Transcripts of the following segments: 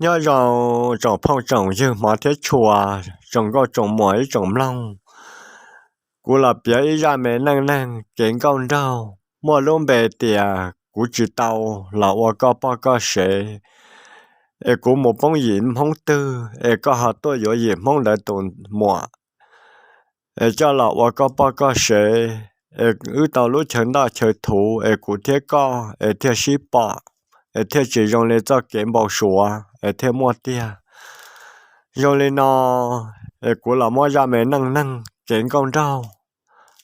Nyob zoo tsoom phooj tsoom ywg hmov thiab tshua, tsoom nkauj tsoom muam ib tsoom mloog. Kuv los piav ib zaj me neej neeg kev nkauj nraug muaj lub npe tias kuv tsis tau los ua koj poj koj sev, es kuv mus poob yim hmoob twg es koj ho tuaj yuav yim hmoob ntawd tus muam, es coj los ua koj poj koj sev, es wb tau lub chaw ntoj chaw thuv es kuv thiab koj es thiaj sib pom, es thiaj tsis zoo li txoj kev npau suav es thiaj muaj tiag. Zoo li no, es kuv los muab zaj me neej neeg kev nkauj nraug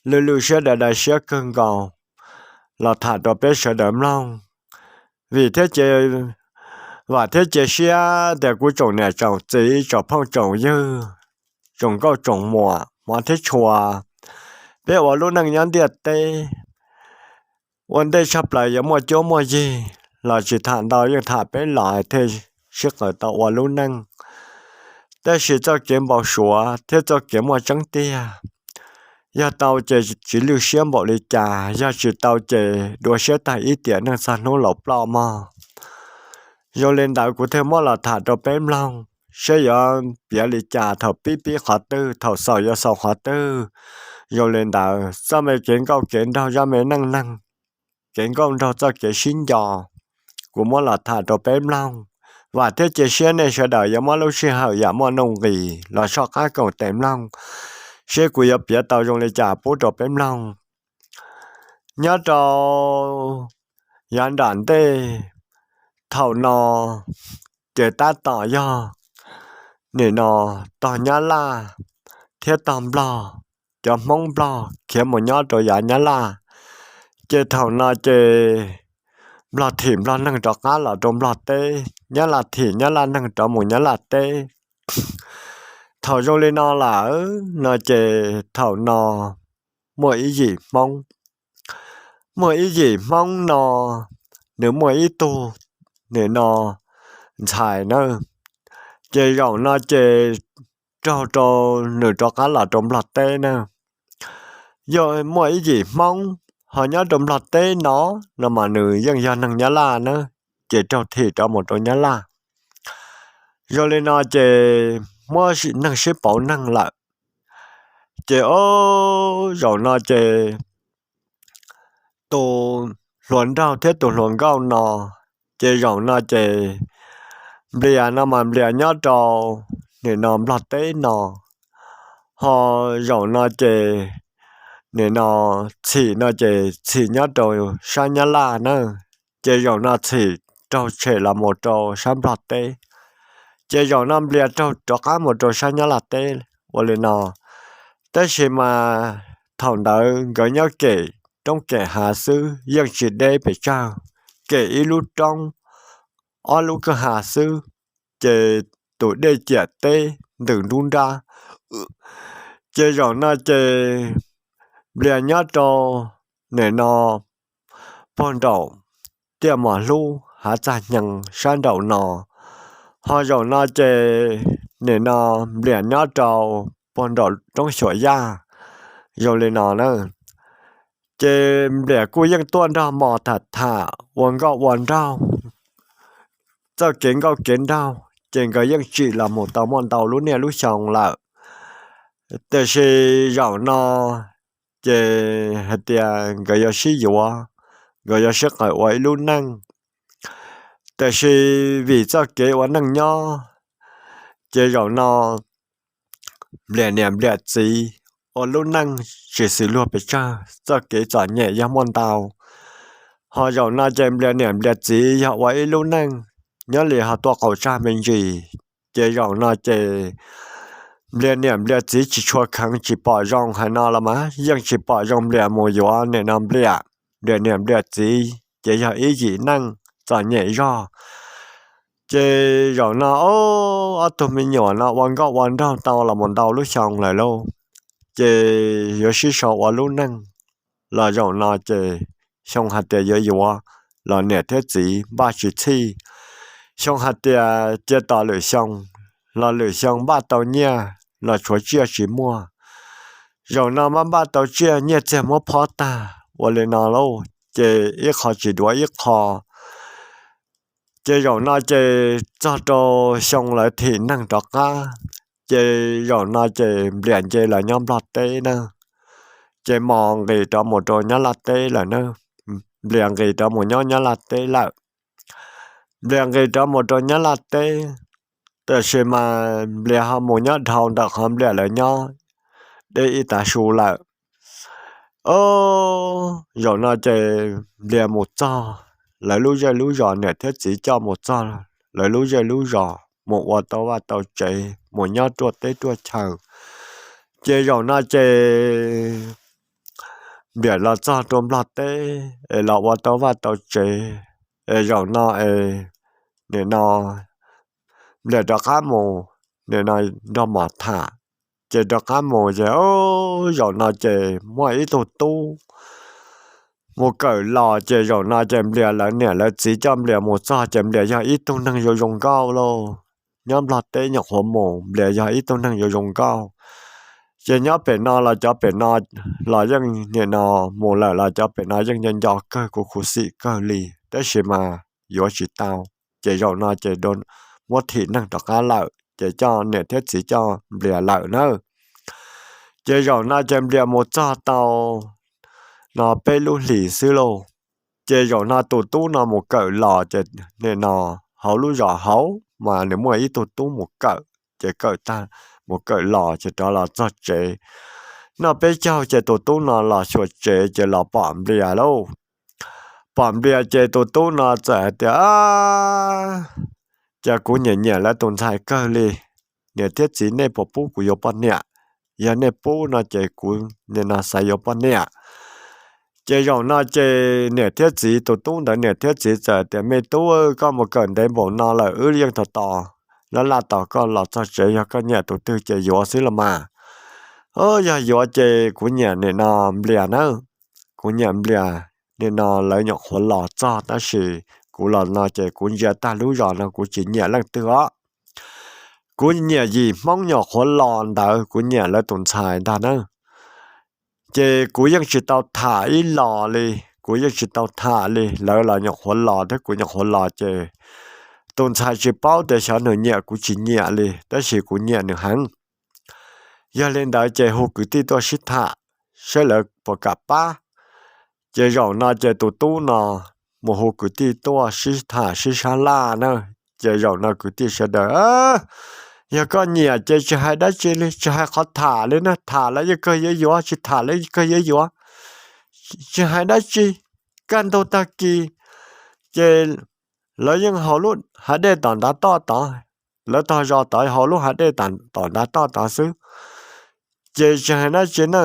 lwj lwj siab dai dai siab kawg nkaus los tham rau peb sawv daws mloog. Vim thiab, vam thiab cia siab tias kuv tsoom niam tsoom txiv tsoom phooj tsoom ywg, tsoom nkauj tsoom muam hmov thiab tshua, peb ua lub neej nyob ntiaj teb, ua ntej tshaj plaws yuav muaj cuab muaj yig los tsis tham ntau, yeej tham peb los thiaj sib qawm tau ua lub neej. Tab sis txoj kev npau suav thiab txoj kev muaj tseeb tiag, yog tau ces tsis lwj siab npaum li cas, yog tsis tau ces dua siab tag ib tiam neej txog hnub laus ploj mog. Zoo li ntawd kuv thiaj muab los tham rau peb mloog, seb yuav piav li cas, thaum pib pib qhov twg, thaum xaus yuav xaus qhov twg. Zoo li ntawd txoj me kev nkauj kev nraug, zaj me neej neeg kev nkauj nraug txoj kev sib nco, kuv muab los tham rau peb mloog. Vam thiab cia siab nej sawv daws yuav muab lub sij hawm yam muaj nuj nqis los soj qab koom tes mloog, seb kuv yuav piav tau zoo li cas pub rau peb mloog. Nyob rau yav nram ntej, thaum no ces tab tom yog nim no tog Nyab Laj thiab tog Nplog, cov Hmoob Nplog khiav mus nyob rau yav Nyab Laj. Ces thaum no ces Nplog thim Nplog neeg rov qab los rau Nplog teb, Nyab Laj thim Nyab Laj neeg rov mus Nyab Laj teb. Thaum zoo li no lawm no ces thaum no muaj ib yim Hmoob, muaj ib yim Hmoob no, nws muaj ib tug nim no ntxhais na, ces zaum no ces raug rau nws rov qab los rau Nplog teb na. Yog muaj ib yim Hmoob ho nyob rau Nplog teb no, no mas nws yeej yog neeg Nyab Laj na, ces raug thim rov mus rau Nyab Laj. Zoo li no ces muab neeg sib pauv neeg lawm. Ces o, zaum no ces tus hluas nraug thiab tus hluas nkauj no, ces zaum no ces Nplias no mas Nplias nyob rau nim no Nplog teb no, ho zaum no ces nim no Txhim no ces Txhim nyob rau sab Nyab Laj na, ces zaum no Txhim raug tshem los mus rau sab Nplog teb, ces zaum no Nplias raug rov qab mus rau sab Nyab Laj teb. Ua li no, tab sis mas thaum ntawd nkawd nyob kem roob kem hav xwb, yeej tsis deb pes tsawg, kem ib lub roob, ob lub kwj ha xwb, ces tus dej ciam teb ntws nruab nrab. Ces zaum no ces Nplias nyob rau nim no puag nraum Tiaj Mos Hlub Hav Txaj Hnyee sab nraum no, ho zaum no ces nim no Nplias nyob rau puag nraum roob Xyuam Yaj. Zoo li no na, ces Nplias kuj yeej tuaj nrog Mos tham tham ua nkauj ua nraug, txoj kev nkauj kev nraug ces nkawd yeej tsim los mus tau muaj ntau lub niaj lub xyoo lawm. Tiam sis zaum no ces hais tias nkawd yuav sib yuav, nkawd yuav sib qawm ua ib lub neej. Tiam sis vim txoj kev ua neej nyob, ces zaum no Nplias niam Nplias txiv ua lub neej tsis xws luag pes tsawg, txoj kev txom nyem yog muaj ntau. Ho zaum no ces Nplias niam Nplias txiv yog ua ib lub neej nyob li ho tuaj qaum tsag me ntsis. Ces zaum no ces Nplias niam Nplias txiv tsis tshua kheev tsis pom zoo hais no los mas yeej tsis pom zoo Nplias mus yuav nim no Nplias, Nplias niam Nplias txiv ces yog ib yim neej txom nyem zog. Ces zaum no ob tug me nyuam no ua nkauj ua nraug tau los mus ntau lub xyoo lawm lauj, ces yuav sib sau ua lub neej los zaum no ces xyoo hais tias yuav yuav los niam thiab txiv npaj tsis txhij. Xyoo hais tias cia tos lwm xyoo los lwm xyoo npaj tau nyiaj los tshuav tsiaj tsis muaj. Zaum no mas npaj tau tsiaj nyiaj txiag muab phob tag. Ua li no lauj, ces ib qho tsis duav ib qho. Ces zaum no ces txog rau xyoo lawv thim neeg rov qab, ces zaum no ces Nplias nce los nyob Nplog teb na, ces mos nqis rov mus rau Nyab Laj teb lawm na. Nplias nqis rov mus nyob Nyab Laj teb lawm. Nplias nqis rov mus rau Nyab Laj teb, tab sis mas Nplias ho mus nyob dhau ntawm qhov Nplias lawv nyob deb ib tav su lawm. Os, zaum no ces Nplias mus txog lawv lub zej lub zos, niam thiab txiv coj mus txog lawv lub zej lub zos, mus ua tau vaj tau tsev, mus nyob ruaj teb ruaj chaw. Ces zaum no ces Nplias los txog rau Nplog teb es los ua tau vaj tau tsev, es zaum no es nim no Nplias rov qab mus nim no nrog mos tham. Ces rov qab mus ces zaum no ces muaj ib tug tub mus kawm los, ces zaum no ces Nplias lawv niam lawv txiv coj Nplias mus txog ces Nplias yog ib tug neeg zoo zoo nkauj lauj. Nyob Nplog teb nyuam qhuav mus Nplias yog ib tug neeg zoo zoo nkauj. Ces nyob pem no los cov pem no los yeej nim no mus lawm los cov pem no yeej nco nco kawg, khuv khuv xim kawg li, tab sis mas yuav tsis tau. Ces zaum no ces muab thim neeg rov qab lawm ces coj niam thiab txiv coj Nplias lawm na. Ces zaum no ces Nplias mus txog tau no peb lub hlis xwb lauj. Ces zaum no tus tub no mus kawm los ces nim no hauv lub zos hauv mas nws muaj ib tug tub mus kawm, ces kawm tag mus kawm los ces rov los txog tsev noj peb caug ces tus tub no los xyuas tsev ces los pom Nplias lauj. Pom Nplias ces tus tub no txawm hais tias, Cas kuv nyiam nyiam lawv tus ntxhais kawg li, niam thiab txiv nej puas pub kuv yuav poj niam? Yog nej pub no ces kuv nim no xav yuav poj niam. Ces zaum no ces niam thiab txiv, tus tub ntawd niam thiab txiv txawm tias, Me tub, koj mus kawm ntev npaum no lawm wb yeej tos tos laj laj tos koj los txog tsev, yog koj nyiam tus twg ces yuav xwb los mas. Yog yuav ces kuv nyiam nim no Nplias nawb. Kuv nyiam Nplias, nim no lawv nyuam qhuav los txog tab sis kuv los no ces kuv ntsia tag lub zos no kuv tsis nyiam leej twg os. Kuv nyiam yim Hmoob nyuam qhuav los ntawd, kuv nyiam lawv tus ntxhais ntag na. Ces kuv yeej tsis tau tham ib los li, kuv yeej tsis tau tham li, lawv los nyuam qhuav los thiab kuv nyuam qhuav los ces tus ntxhais tsis paub tias xyov nws nyiam kuv tsis nyiam li, tab sis kuv nyiam nws heev. Yog li ntawd ces hu kwv tij tuaj sib tham saib lawv puas kam pab. Ces zaum no ces tus tub no mus hu kwv tij tuaj sib tham sib sab laj na. Ces zaum no kwv tij sawv daws, Yog koj nyiam ces tsis hais dab tsi li, tsis hais qhov tham li na, tham lawv yeej kawg yuav yuav, tsis tham lawv yeej kawg yuav yuav, tsis hais dab tsi. Kaj ntug tag kis ces lawv yeej haus lub hav dej tom ntav toj tod, lawv tog zos tod haus lub hav dej tom ntav toj tod xwb. Ces tsis hais dab tsi na,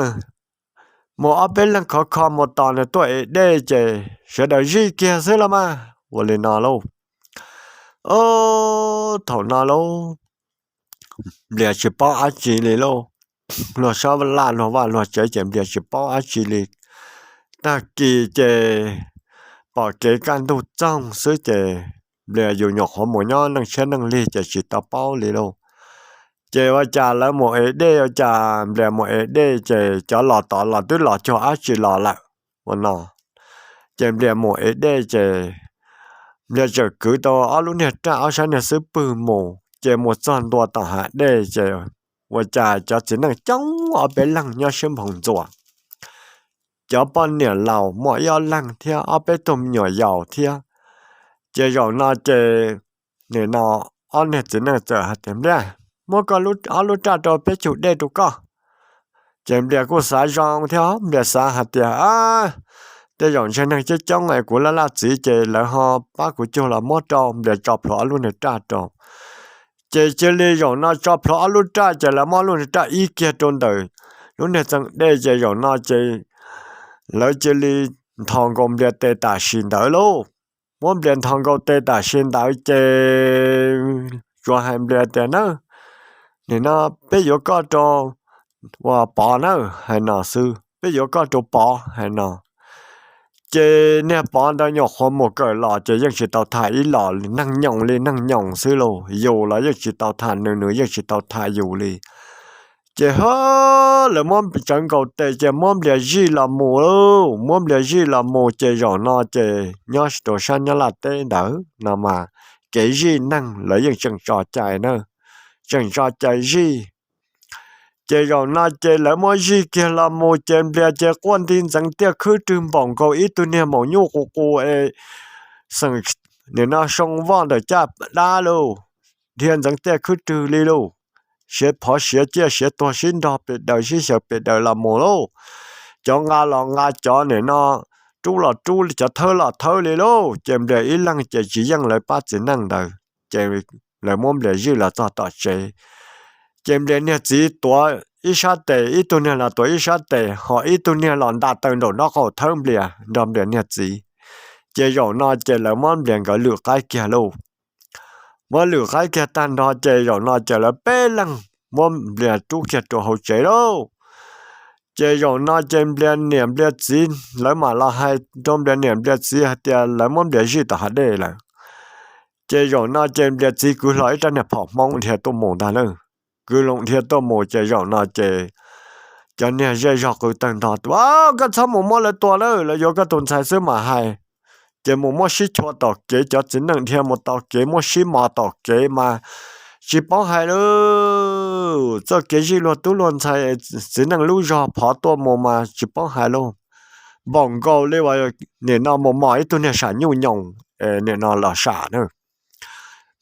mus ob peb leeg khov kho mus tos nws tuaj ev dej ces sawv daws zij kiag xwb los mas, ua li no lauj. Thaum no lauj, Nplias tsis paub dab tsi li lauj, luag sab laj luag vaj luag tsev ces Nplias tsis paub dab tsi li. Tag kis ces pom kev kaj ntug txoog xwb ces Nplias yus nyuam qhuav mus nyob neej tshiab neej lig ces tsis tau paub li lauj. Ces ua cas lawv mus ev dej, ua cas Nplias mus ev dej ces cov los tod los twb los cuag dab tsi los lawm ua no. Ces Nplias mus ev dej ces Nplias txawm kwv tau ob lub niag raj ob sab niag xub pwg mus, ces mus txog ntua tom hav dej ces ua cas cov txiv neej coob ob peb leeg nyob sib nphoo ntxuas. Cov poj niam laus muaj ib ob leeg thiab ob peb tug me nyuam yaus thiab. Ces zaum no ces nim no ob niag txiv neej txawm hais tias, Nplias, muab koj ob lub raj rau peb cug dej rau koj. Ces Nplias kuj xav zoo thiab, Nplias xav hais tias, Tej zaum ntshe neeg coob coob es kuv laj laj txiv ces lawv ho pab kuv cug los muab rau. Nplias tso plhuav ob lub niag raj rau. Ces cia li zaum no tso plhuav ob lub raj ces lawv muab lub niag raj ib kiag rau ntawm lub niag txee dej ces zaum no ces lawv cia li nthos nkaus Nplias tes tam sim ntawd lauj. Muab Nplias nthos nkaus tes tam sim ntawd ces tsuas hais Nplias tias, Na, nim no peb yuav koj rau uas Pov na, hais no xwb, peb yuav koj rau Pov, hais no. Ces niag Pov ntawd nyuam qhuav mus kawm los ces yeej tsis tau tham ib los li, neeg nyoos li neeg nyoos xwb lauj, yus los yeej tsis tau tham nws, nws yeej tsis tau tham yus li. Ces ha, lawv muab tsawv nkaus tes ces muab Nplias zij los mus, muab Nplias zij los mus ces zaum no ces nyob rau sab Nyab Laj teb ntawd no mas kev zij neeg lawv yeej tseem tso cai na, tseem tso cai zij. Ces zaum no ces lawv muab zij kiag los mus ces Nplias ces quaj nti ntxeev tiaj khwb rwg npaum nkaus ib tug niag maum nyuj qus qus es xeem nim no soo voj ntawm caj dab lauj, dhia ntxeev tiaj khwb rwg li lauj, siav phov siav ciaj siav tuag sib nrog pes daws sib xyaw pes daws los mus lauj. Cov nqa los nqa cov nim no, rub los rub cov thawb los thawb li lauj. Ces Nplias ib leeg ces tsis yeej lawv pab txiv neej ntawd ces lawv muab Nplias zij los txog tom tsev. Ces Nplias niag txiv tuav ib sab tes, ib tug niag los tuav ib sab tes, ho ib tug niag los nta taw nraum nraub qaum thawb Nplias nrog Nplias niag txiv. Ces zaum no ces lawv muab Nplias nkawd lwm qaib kiag lauj. Muab lwm qaib kiag tag nrho ces zaum no ces lawv peb leeg muab Nplias rub kiag rau hauv tsev lauj. Ces zaum no ces Nplias niam Nplias txiv lawv mam los hais rau Nplias niam Nplias txiv hais tias lawv muab Nplias zij tom hav dej lawm. Ces zaum no ces Nplias txiv kwv hlo ib rab niag phom Hmoob dhia tuaj mus ntag lauj. Kwv loo dhia tuaj mus ces zaum no ces cov niag zej zog qw tawg ntho tias, Koj txhob mus muab lawv tua na, lawv yuav koj tus ntxhais xwb mam hais. Ces mus muab sib chua tom kev, cov txiv neej dhia mus tom kev muab sib mos tom kev mas tsis paub hais lauj. Txoj kev zij luag tub luag ntxhais, txiv neej lub zog phov tuaj mus mas tsis paub hais lauj. Npaum nkaus li uas nim no mus mos ib tug niag sam nyuj nyoos nim no los sam na,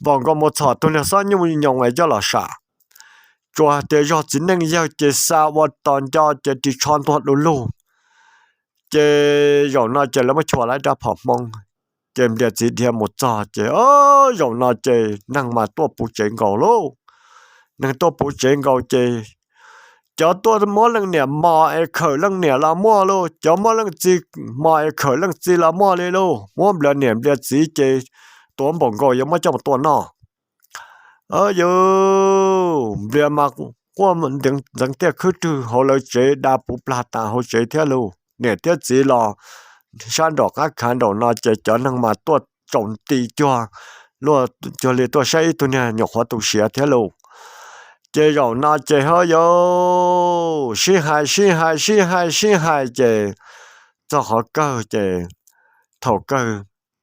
npaum nkaus mus txhom tus niag xob nyuj nyoos es coj los sam. Tsuas hais tias zog txiv neej yawg ces xa ua tos nco ces ris tsho ntuag du lug. Ces zaum no ces lawv muab chua lawv rab phom Hmoob. Ces Nplias txiv dhia mus txog ces zaum no ces neeg mas tuaj puv tsev nkaus lauj. Neeg tuaj puv tsev nkaus ces cov tuaj muab leej niam mos es khawm leej niam los muaj lauj, cov muab leej txiv mos es khawm leej txiv los muaj li lauj. Muab Nplias niam Nplias txiv ces tuav npaum nkaus yuav muab coj mus tua noj. Yus Nplias mas quaj ntxeev tiaj khwb rwg hauv lawv tsev da puv plag tas hauv tsev thiab lauj. Niam thiab txiv los sab nraum qab khav nraum no ces cov neeg mas tuaj tsaus nti cuag, luaj cuag li tuaj saib ib tug niag nyuam qhuav tu siav thiab lauj. Ces zaum no ces ha yus sib hais sib hais sib hais sib hais ces txog qhov kawg ces thaum kawg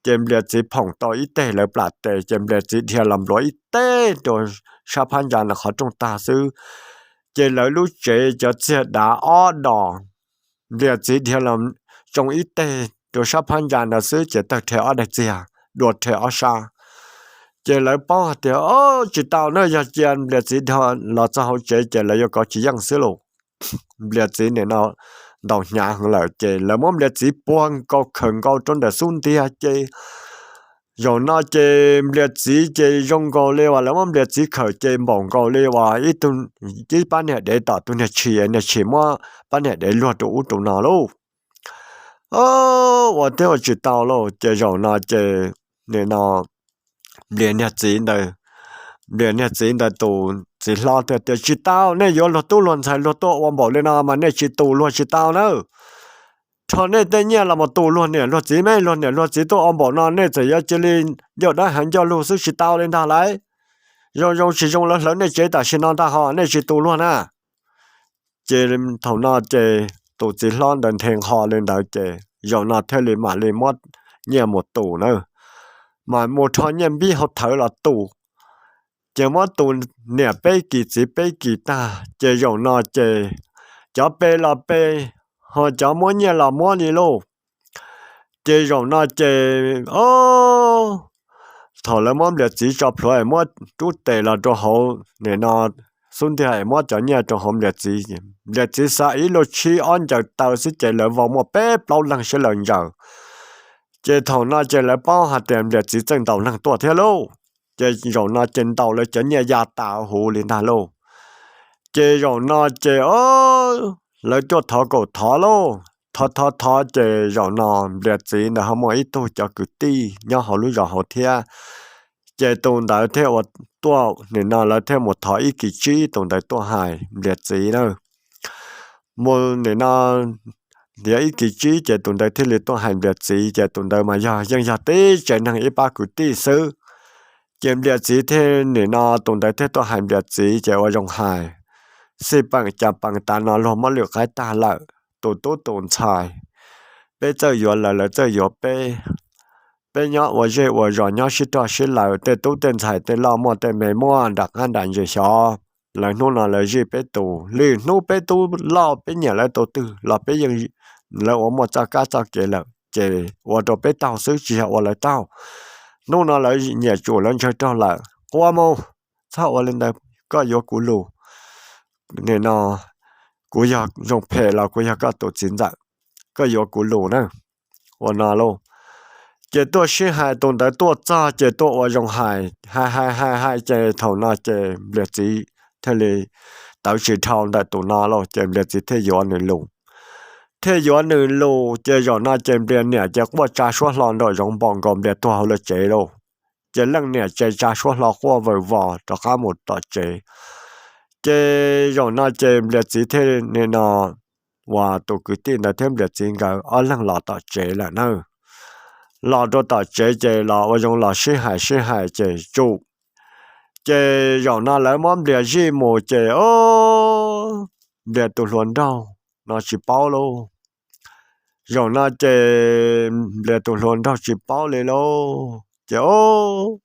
ces Nplias txiv phoom tau ib teg lawv plam tes ces Nplias txiv dhia los npluav ib teg rau sab phab ntsa ntawm qhov rooj tag xwb. Ces lawv lub tsev cov txiag dav ob dos, Nplias txiv dhia los tsoo ib teg rau sab phab ntsa ntawd xwb ces tawg rhe ob daig txiag, dua rhe ob sab. Ces lawv paub hais tias, Tsis tau na, yog cia Nplias txiv dhia los txog hauv tsev ces lawv yuav kov tsis yeej xwb lauj. Nplias txiv nim no ntaus hnyav heev lawm ces lawv muab Nplias txiv puag nkaus khawm nkaus rau ntawm xub ntiag ces zaum no ces Nplias txiv ces zoo nkaus li uas lawv muab Nplias txiv khawm ces npaum nkaus li uas ib tug, ib pab niag dev tom tus niag tshis, niag tshis muab pab niag dev luag rau ub rau no lauj. Ua thiab ua tsis tau lauj ces zaum no ces nim no Nplias niag txiv ntawd, Nplias niag txiv ntawd tus txiv hlob thiaj tias, Tsis tau, nej yuav luag tub luag ntxhais luag tuaj ua npaum li no mas nej tsis tu luag tsis tau nawb. Rho nej tej nyiaj los mus tu luag niam luag txiv, nej luag niam luag txiv tuaj ua npaum no nej txawm yuav cia li ncauj dawb heev ncauj lug xwb tsis tau li ntag lauj. Zoo zoo tsis zoo lawv hlawv nej tsev tam sim no ntag ho nej tsis tu luag na. Ces thaum no ces tus txiv hlob ntawd nthe nqho li ntawd ces zaum no thiaj li mam li muab nyiaj mus tu na, mas mus rho nyiaj npib hauv thawv los tu. Ces muab tu niam peb kis txiv peb kis tag ces zaum no ces cov pe los pe, ho cov muab nyiaj los muab li lauj. Ces zaum no ces thaum lawv muab Nplias txiv tso plhuav es muab rub tes los rau hauv nim no xub ntiag es muab cov nyiaj rau hauv Nplias txiv, Nplias txiv xa ib lub tshib ob ncaws taw xwb ces lawv vau muaj peb plaub leeg sib law ntsaws. Ces thaum no ces lawv paub hais tias Nplias txiv txawj ntaus neeg tuaj thiab lauj. Ces zaum no ces ntaus lawv cov nyiaj ya tas huv li ntag lauj. Ces zaum no ces lawv tuaj thov kaum thov lauj, thov thov thov ces zaum no Nplias txiv ntawd ho muaj ib tug cov kwv tij nyob hauv lub zos hauv thiab. Ces tus ntawd thiaj ua tuaj nim no lawv thiaj mus thov ib kis tsib tus ntawd tuaj hais Nplias txiv na. Mus nim no ntiav ib kis tsib ces tus ntawd thiaj li tuaj hais Nplias txiv ces tus ntawd mas yog yeej yog tib tsev neeg ib pab kwv tij xwb. Ces Nplias txiv thiaj nim no tus ntawd thiaj tuaj hais Nplias txiv ces ua zoo hais xij peem cas pees tav no luag muab lwm qaib tag lawm. Tus tub tus ntxhais, peb txawj yuav lawv, lawv txawj yuav peb. Peb nyob ua zej ua zos nyob sib roj sib laws, tej tub tej ntxhais tej loj muaj tej me muaj nram qab nram ntsis xyov. Lawv hnub no lawv zij peb tus, lwm hnub peb tub loj peb nyiam lawv tus twg los peb yeej, lawv ua muaj txoj kab txoj kev lawm ces ua rau peb taug xwb tsis yog ua lawv taug. Hnub no lawv nyiam tsum lawv ntshaw raug lawm, qua mus, txhob ua li ntawd, koj yuav kuv lus. Nim no kuv yog zoo phem los kuv yog koj tus txiv ntxawm, koj yuav kuv lus na. Ua no lauj, ces tuaj sib hais, tus ntawd tuaj txog ces tuaj ua zoo hais hais hais hais hais ces thaum no ces Nplias txiv thiaj li tawv tsis dhau ntawm tus no lauj, ces Nplias txiv thiaj yuav nws lus. Thiaj yuav nws lus ces zaum no ces Nplias niam ces quaj tsa suab hlo nraum zoov npaum nkaus Nplias tuag hauv lawv tsev lauj. Ces leej niam ces tsa suab hlo quaj vawm vos rov qab mus tom tsev. Ces zaum no ces Nplias txiv thiaj nim no uas tus kwv tij ntawd thiab Nplias txiv nkawd ob leeg los tom tsev lawm na. Los rau tom tsev ces los ua zoo los sib hais sib hais ces tsum. Ces zaum no lawv muab Nplias zij mus ces o, Nplias tus hluas nraug no tsis paub lauj. Zaum no ces Nplias tus hluas nraug tsis paub li lauj. Ces o,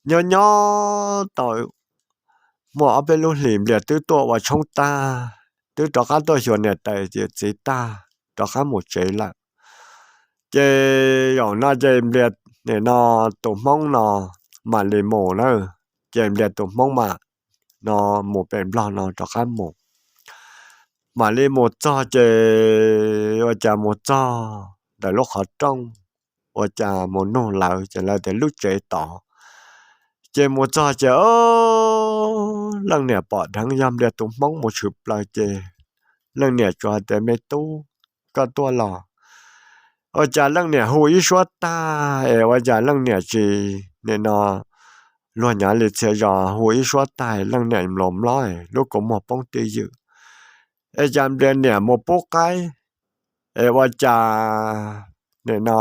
nyob nyob tau muaj ob peb lub hlis Nplias twb tuaj ua tshoob tag, twb rov qab tuaj xyuas niam tais txiv tag rov qab mus tsev lawm. Ces zaum no ces Nplias nim no tus Hmoob no mam li mus na. Ces Nplias tus Hmoob mam no mus pem Nplog no rov qab mus. Mam li mus txog ces ua cas mus txog ntawm lub qhov rooj, ua cas mus nug lawv ces lawv tias lub tsev tod. Ces mus txog ces o, leej niam pom dheev yog Nplias tus Hmoob mus tshwm plaws ces leej niam tsuas hais tias me tub, koj tuaj los? Ua cas leej niam hu ib suab tag es ua cas leej niam tsis nim no, luag nyav li txhia zos hu ib suab tag leej niam mlos mlob lub kua muag poob twj ywm. Es cas Nplias niam mus pub qaib es ua cas nim no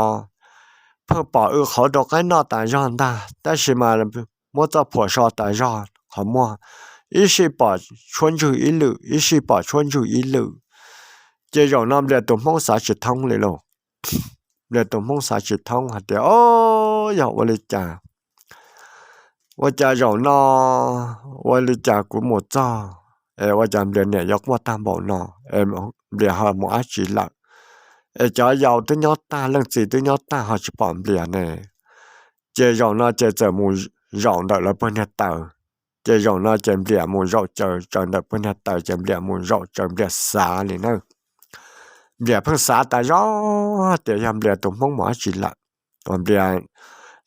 pheej pom w qhauv rau qaib noj tas zog ntag tab sis mas muab txoj phuam so tas zog qhov muag, ib sij pom tshuab ntswg ib lwm ib sij pom tshuab ntswg ib lwm. Ces zaum no Nplias tus Hmoob xav tsis thoob li lauj. Nplias tus Hmoob xav tsis thoob hais tias o, yog ua li cas, ua cas zaum no ua li cas kuv mus txog es ua cas Nplias niam yuav quaj tag npaum no, Nplias ho mus dab tsi lawm? Es cov yau twb nyob tag, leej txiv twb nyob tag ho tsis pom Nplias ne. Ces zaum no ces txawm mus zaum ntawm lawv pawg niag taws. Ces zaum no ces Nplias mus zaum caws tsaws ntawm pawg niag taws ces Nplias mus zaum tsaws Nplias xav li na. Nplias pheej xav tas zog tias yog Nplias tus Hmoob mus dab tsi lawm, Nplias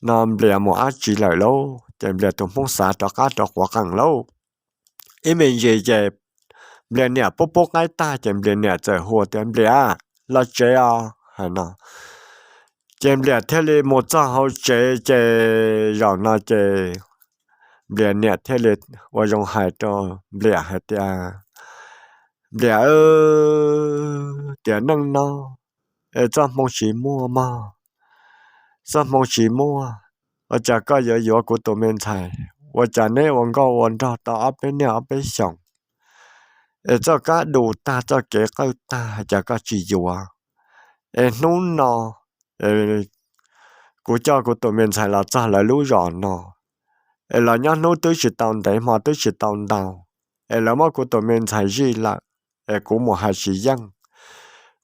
no Nplias mus dab tsi lawm lauj. Ces Nplias tus Hmoob xav rov qab rov quav qees lauj. Ib me ntsis ces Nplias niam pub pub qaib tag ces Nplias niam txawm hu tias Nplias, los tsev os hais no. Ces Nplias thiaj li mus txog hauv tsev ces zaum no ces Nplias niam thiaj li ua zoo hais rau Nplias hais tias Nplias, tiam neej no es txoj hmoo tsis muaj mog, txoj hmoo tsis muaj, ua cas koj yuav yuav kuv tus me ntxhais? Ua cas neb ua nkauj ua nraug tau ob peb niaj ob peb xyoos es txoj kab du tag txoj kev qawj tag cas koj tsis yuav? Es hnub no es kuv coj kuv tus me ntxhais los txog lawv lub zos no es los nyob hnub twb tsis tau ntev hmo twb tsis tau ntau es lawv muab kuv tus me ntxhais zij lawm es kuv mus hais tsis yeej.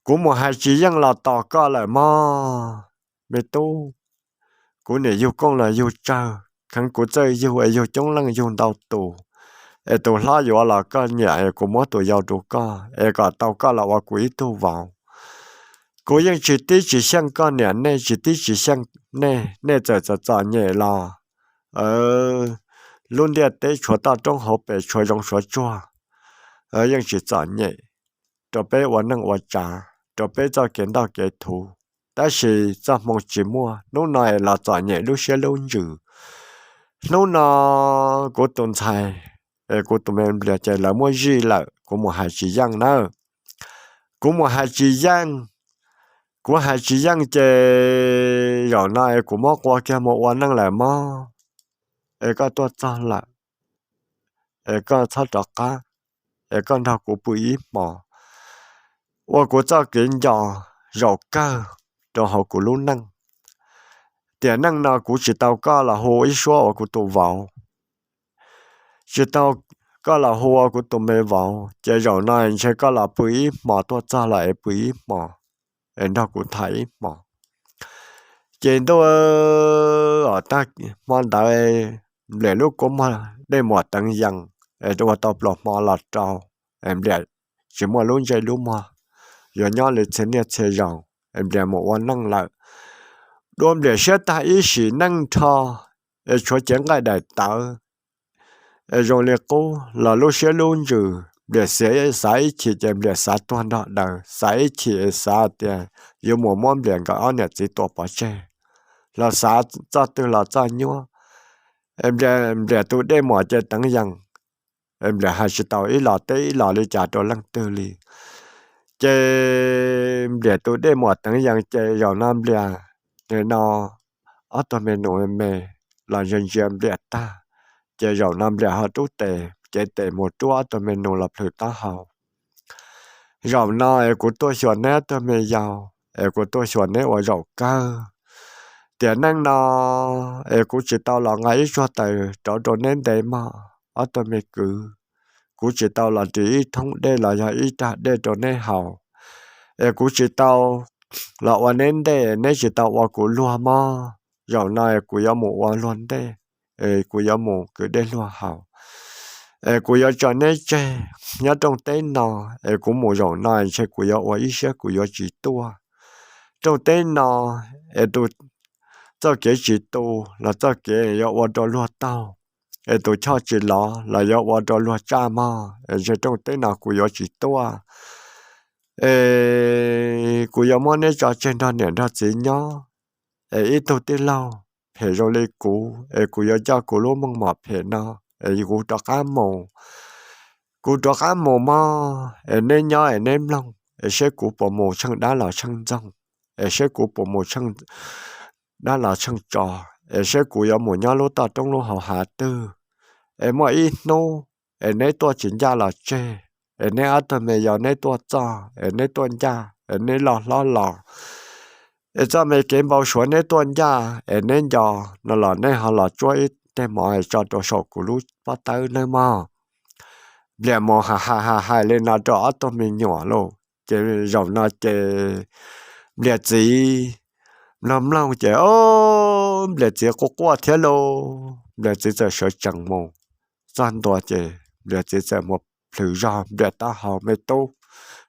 Kuv mus hais tsis yeej los tos koj lawm mog me tub. Kuv niam yug kooj los yug tsawg, kheev kuv txawj yug es yug coob leej yug ntau tus, es tus hlob yuav los koj nyiam es kuv muab tus yau rau koj es kom tau koj los ua kuv ib tug vauv. Kuv yeej tsis tib tsis xyeej koj niam nej, tsis tib tsis xyeej nej, nej txawm txom txom nyem los lub ntiaj teb tshuav toj roob hauv pes tshuav zoov tshuav tsuag, yeej tsis txom nyem rau peb ua neej ua tsav, rau peb txoj kev ntoj kev thuv. Tab sis txoj hmoo tsis muaj, hnub no es los txom nyem lub siab lub ntsws. Hnub no kuv tus ntxhais es kuv tus me Nplias ces lawv muab zij lawm, kuv mus hais tsis yeej nawb. Kuv mus hais tsis yeej, kuv hais tsis yeej ces zaum no es kuv muab qua kiag mus ua neej lawm mog. Es koj tuaj txog lawm es koj txhob rov qab, es koj nrog kuv pw ib hmos, ua kuv txoj kev nco zaum kawg rau hauv kuv lub neej. Tiam neej no kuv tsis tau koj los hu ib suab ua kuv tus vauv, tsis tau koj los hu ua kuv tus me vauv, ces zaum no ntshe koj los pw ib hmos, tuaj txog los es pw ib hmos, es nrog kuv tham ib hmos. Ces ntuj, tag hmo ntawd Npliam lub kua muag dej muam teev yees, es ua tau pluas hmo los rau, es Npliam tsis muaj lub ntsej lub muag yuav nyob li txhia niaj txhia zaus, es Npliam mus ua neej lawm. Dua Npliam siab tag ib sim neej nrho, es tshuav cev nqaij daim tawv, es zoo li qub los lub siab lub ntsws, Npliam xav ib chim ces Npliam xav tuag nrog daws, xav ib chim xav tias yuav mus muab Npliam nkawd ob niam txiv tua pov tseg, los xav txoj twg los txoj nyuaj. Npliam tus dej muam ces teev yees, Npliam hais tsis tau ib los teb ib los li cas rau leej twg li. Ces Npliam tus dej muam teev yees ces zaum no Npliam, nim no ob tug me nus me los ntsia ntsia Npliam tag, ces zaum no Npliam ho rub tes, cev tes mus rub ob tug me nus los plhws taub hau. Zaum no es kuv tuaj xyuas neb ob tug me yau, es kuv tuaj xyuas neb ua zaum kawg. Tiam neej no es kuv tsis tau los nqa ib tsuag taws rauv rau neb nte mog ob tug me kwv. Kuv tsis tau los ris ib thoob dej los yog ib rag dej rau neb haus, es kuv tsis tau los ua neb ntej, neb tsis tau ua kuv luag mog. Zaum no es kuv yuav mus ua luag ntej, es kuv yuav mus kwv dej luag haus, es kuv yuav tso neb tseg nyob rooj teb no, es kuv mus zaum no ntshe kuv yuav ua ib siab kuv yuav tsis tuaj. Rooj teb no es tus, txoj kev tsis tu los txoj kev yuav ua rau luag taug, es tus choj tsis lov los yuav ua rau luag tsaj mog, es ntshe rooj teb no kuv yuav tsis tuaj. Es kuv yuav muab neb tso tseg nrog niam nrog txiv nyob, es ib tug tij laug phem zoo li kuv, es kuv yuav coj kuv lub meej mom phem no, es kuv rov qab mus. Kuv rov qab mus mog, es neb nyob es neb mloog, es seb kuv puas mus tsheej dab los tsheej ntxoog, es seb kuv puas mus tsheej dab los tsheej tso, es seb kuv yuav mus nyob lub toj roob lub hauv hav twg. Es muaj ib hnub es neb tuaj tsis ncaj los tseg, es neb ob tug me yau neb tuaj txog, es neb tuaj ncaj, es neb loj hlob los, es txoj me kev npau suav neb tuaj ncaj, es neb nco no los neb ho los tsuab ib teg mov es tso rau saum kuv lub pob tawb nawb mog. Nplias mus hais hais hais li no rau ob tug me nyuam lauj, ces zaum no ces Nplias txiv mloog mloog ces o, Nplias txiv quaj quaj thiab lauj. Nplias txiv txawm sawv tsees mus txog ntua ces Nplias txiv txawm mus plhws zog Nplias taub hau, Me tub,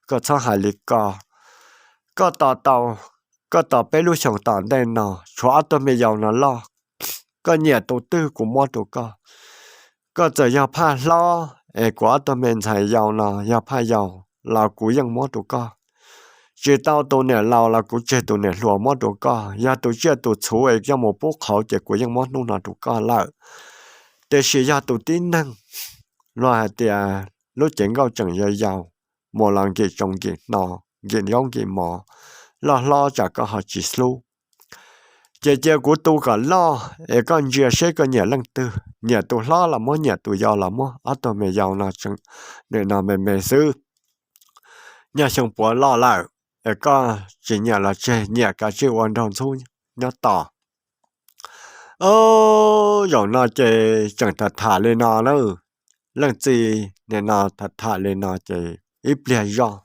koj txhob hais li ko. Koj tos tau, koj tos peb lub xyoos tom ntej no tshuav ob tug me yau no loj, koj nyiam tus twg kuv muab rau koj. Koj txawm yog phaj hlob es kuv ob tug me ntxhais yau no yog phaj yau los kuv yeej muab rau koj. Tsis tau tus niam laus los kuv tseg tus niam hluas muab rau koj. Yog tus tsiaj tus txhu es coj mus pub qhauv ces kuv yeej muab hnub no rau koj lawm. Tiam sis yog tus tib neeg luag hais tias lub cev nkauj tseem yau yau, mus los nkim tsoos nkim hno, nkim zaub nkim mov, loj hlob tsam koj ho tsis hlub. Ces cia kuv tu kom loj es koj ntsia seb koj nyiam leej twg, nyiam tus hlob los muab, nyiam tus yau los muab, ob tug me yau no tseem nim no me me xwb. Nyob xyoo puav loj lawm es koj tsis nyiam los tseg, nyiam kav tsij ua nraug ntxhub nyob tos. Zaum no ces tseem tham tham li no na, leej txiv nim no tham tham li no ces ib pliag zoj,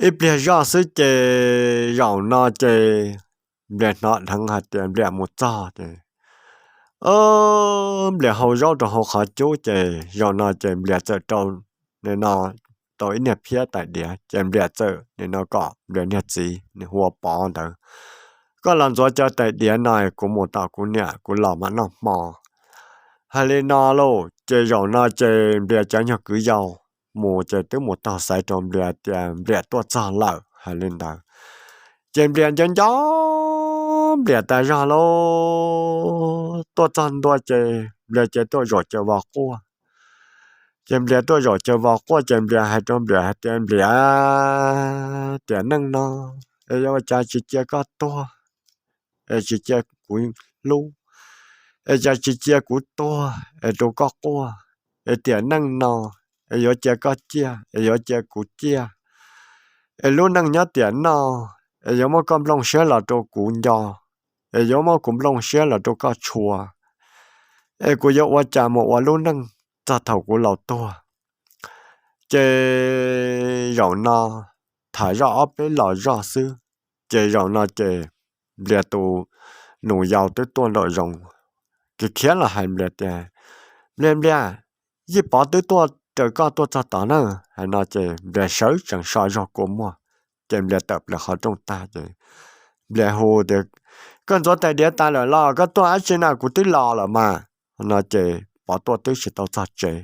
ib pliag zoj xwb ces zaum no ces Nplias hnov dheev hais tias Nplias mus txog ces Nplias hau zaub rau hauv qhov cub ces zaum no ces Nplias txawm rau nim no tau ib niag phiab tais diav ces Nplias txawm nim no kom Nplias niag txiv hu ua Pov ntawd, koj los ntxuav cov tais diav no kuv mus tom kuv niam kuv los mam noj hmo. Hais li no lauj ces zaum no ces Nplias cov nyuag kwv yau mus ces twb mus taug xaiv rau Nplias tias Nplias tuaj txog lawm hais li ntawd. Ces Nplias nco nco Nplias tas zog lauj, tuaj txog ntua ces Nplias ces tuaj zaum caws vos quaj. Ces Nplias tuaj zaum caws vos quaj ces Nplias hais rau Nplias hais tias, Nplias, tiam neej no es yuav ua cas tsis cia koj tuag, es tsis cia kuv hlub, es cas tsis cia kuv tuag es rau koj quaj, es tiam neej no es yuav cia koj ciaj, es yuav cia kuv ciaj, es lub neej nyob tiam no, es yuav muab koj nplooj siab los rau kuv nco, es yuav muab kuv nplooj siab los rau koj tshua, es kuv yuav ua cas mus ua lub neej txog thaum kuv laus tuag. Ces zaum no tham zoj ob peb los zoj xwb, ces zaum no ces Nplias tus nus yau twb tuaj nraum zoov, khiav khiav los hais Nplias tias, Nplias, Nplias, Yij Pov twb tuaj raws koj tuaj txog tod na. Hais no ces Nplias sawv tsees so zog kua muag, ces Nplias tawm plaws qhov rooj tag ces Nplias hu tias, Koj ntxuav tais diav tas lawm los? Koj tuaj dab tsi na? Kuv twb los lawm mas. No ces Pov tuaj twb tsis tau txog tsev,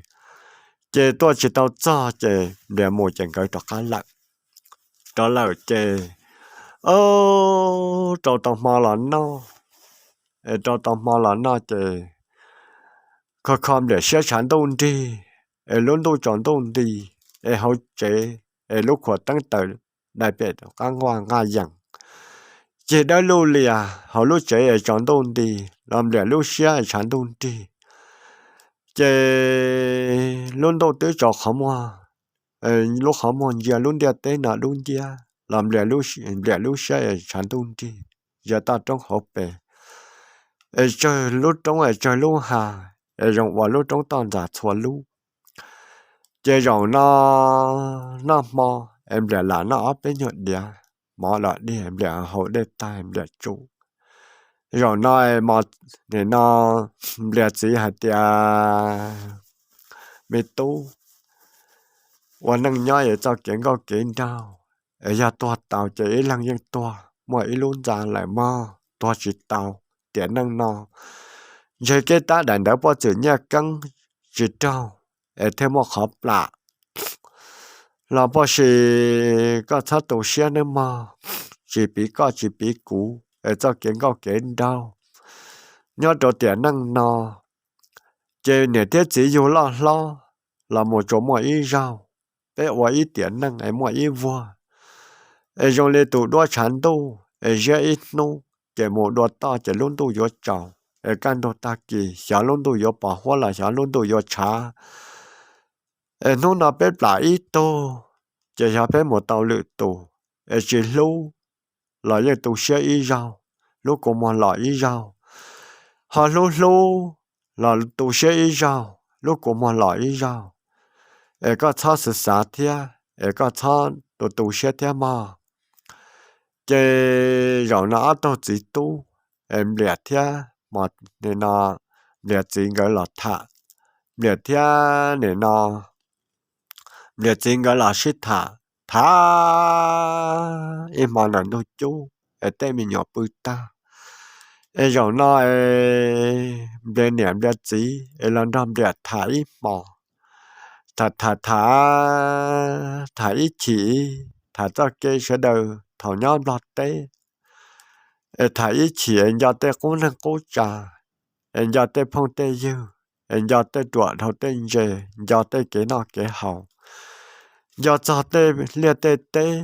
ces tuaj tsis tau txog ces Nplias mus ces nkawd rov qab lawm. Rov lawm ces, o, rau tau hmo los noj, es rau tau hmo los noj ces kho kho Nplias siab tshav ntuj nrig, es lub ntuj tsaus ntuj nti, es hauv tsev es lub khuam teeb taws dai pem qab nqaj nqaj yees, cig dawb luj lias hauv lub tsev es tsaus ntuj nti, los Nplias lub siab tshav ntuj nrig. Ces lub ntuj twb tsaus qhov muag, lub qhov muag ntsia lub ntiaj teb no dub nciab los Nplias lub siab es tshav ntuj nrig, ntsia toj roob hauv pes, es tsawg lub roob es tsawg lub hav, es zoo ua lub roob toj ntxas txhua lub. Ces zaum no noj hmo, es Nplias lam noj ob peb nyuag diav mov los dig, Nplias haus dej tag Nplias tsum. Zaum no, nim no Nplias txiv hais tias, Me tub, ua neej nyob es txoj kev nkauj kev nraug, es yog tuag tau ces ib leeg yeej tuag muaj ib lub ntxa lawm mog, tuag tsis tau. Tiam neej no ntshe keb tab daim ntawv poj txwm nyiaj keeb tsis raug, es thiaj muaj qhov plam los poj si, koj txhob tu siab nawb mog. Tsis piv koj tsis piv kuv, es txoj kev nkauj kev nraug nyob rau tiam neej no, ces niam thiab txiv yug loj hlob los mus tsuas muaj ib zaug, peb ua ib tiam neej es muaj ib vuag, es zoo li tus duab tshav ntuj, es ziab ib hnub ces mus dua toj ces lub ntuj yuav tsaus, es kaj ntug tag kis xyov lub ntuj yuav pos huab los xyov lub ntuj yuav tshav, es hnub no peb plam ib tug, ces xyov peb mus tau lwm tus, es tsis hlub los yeej tu siab ib zaug, lub kua muag los ib zaug, ho hlub hlub los tu siab ib zaug, lub kua muag los ib zaug. Es koj txhob xav xav thiab, es koj txhob tu tu siab thiab mog. Ces zaum no ob tug txiv tub, es Nplias thiab, nim no Nplias txiv nkawd los tham, Nplias thiab nim no Nplias txiv nkawd los sib tham, tham ib hmo ntawm ntug cub, es tej me nyuam pw tag. Es zaum no Nplias niam Nplias txiv es los nrog Nplias tham ib hmos, tham tham tham, tham ib chim, tham txoj kev sawv daws thaum nyob Nplog teb, es tham ib chim es nco tej qub neeg qub tsa, es nco tej phooj tej ywg, es nco tej ruam dhau tej ntse, nco tej kev noj kev haus, nco txog tej liaj tej teb,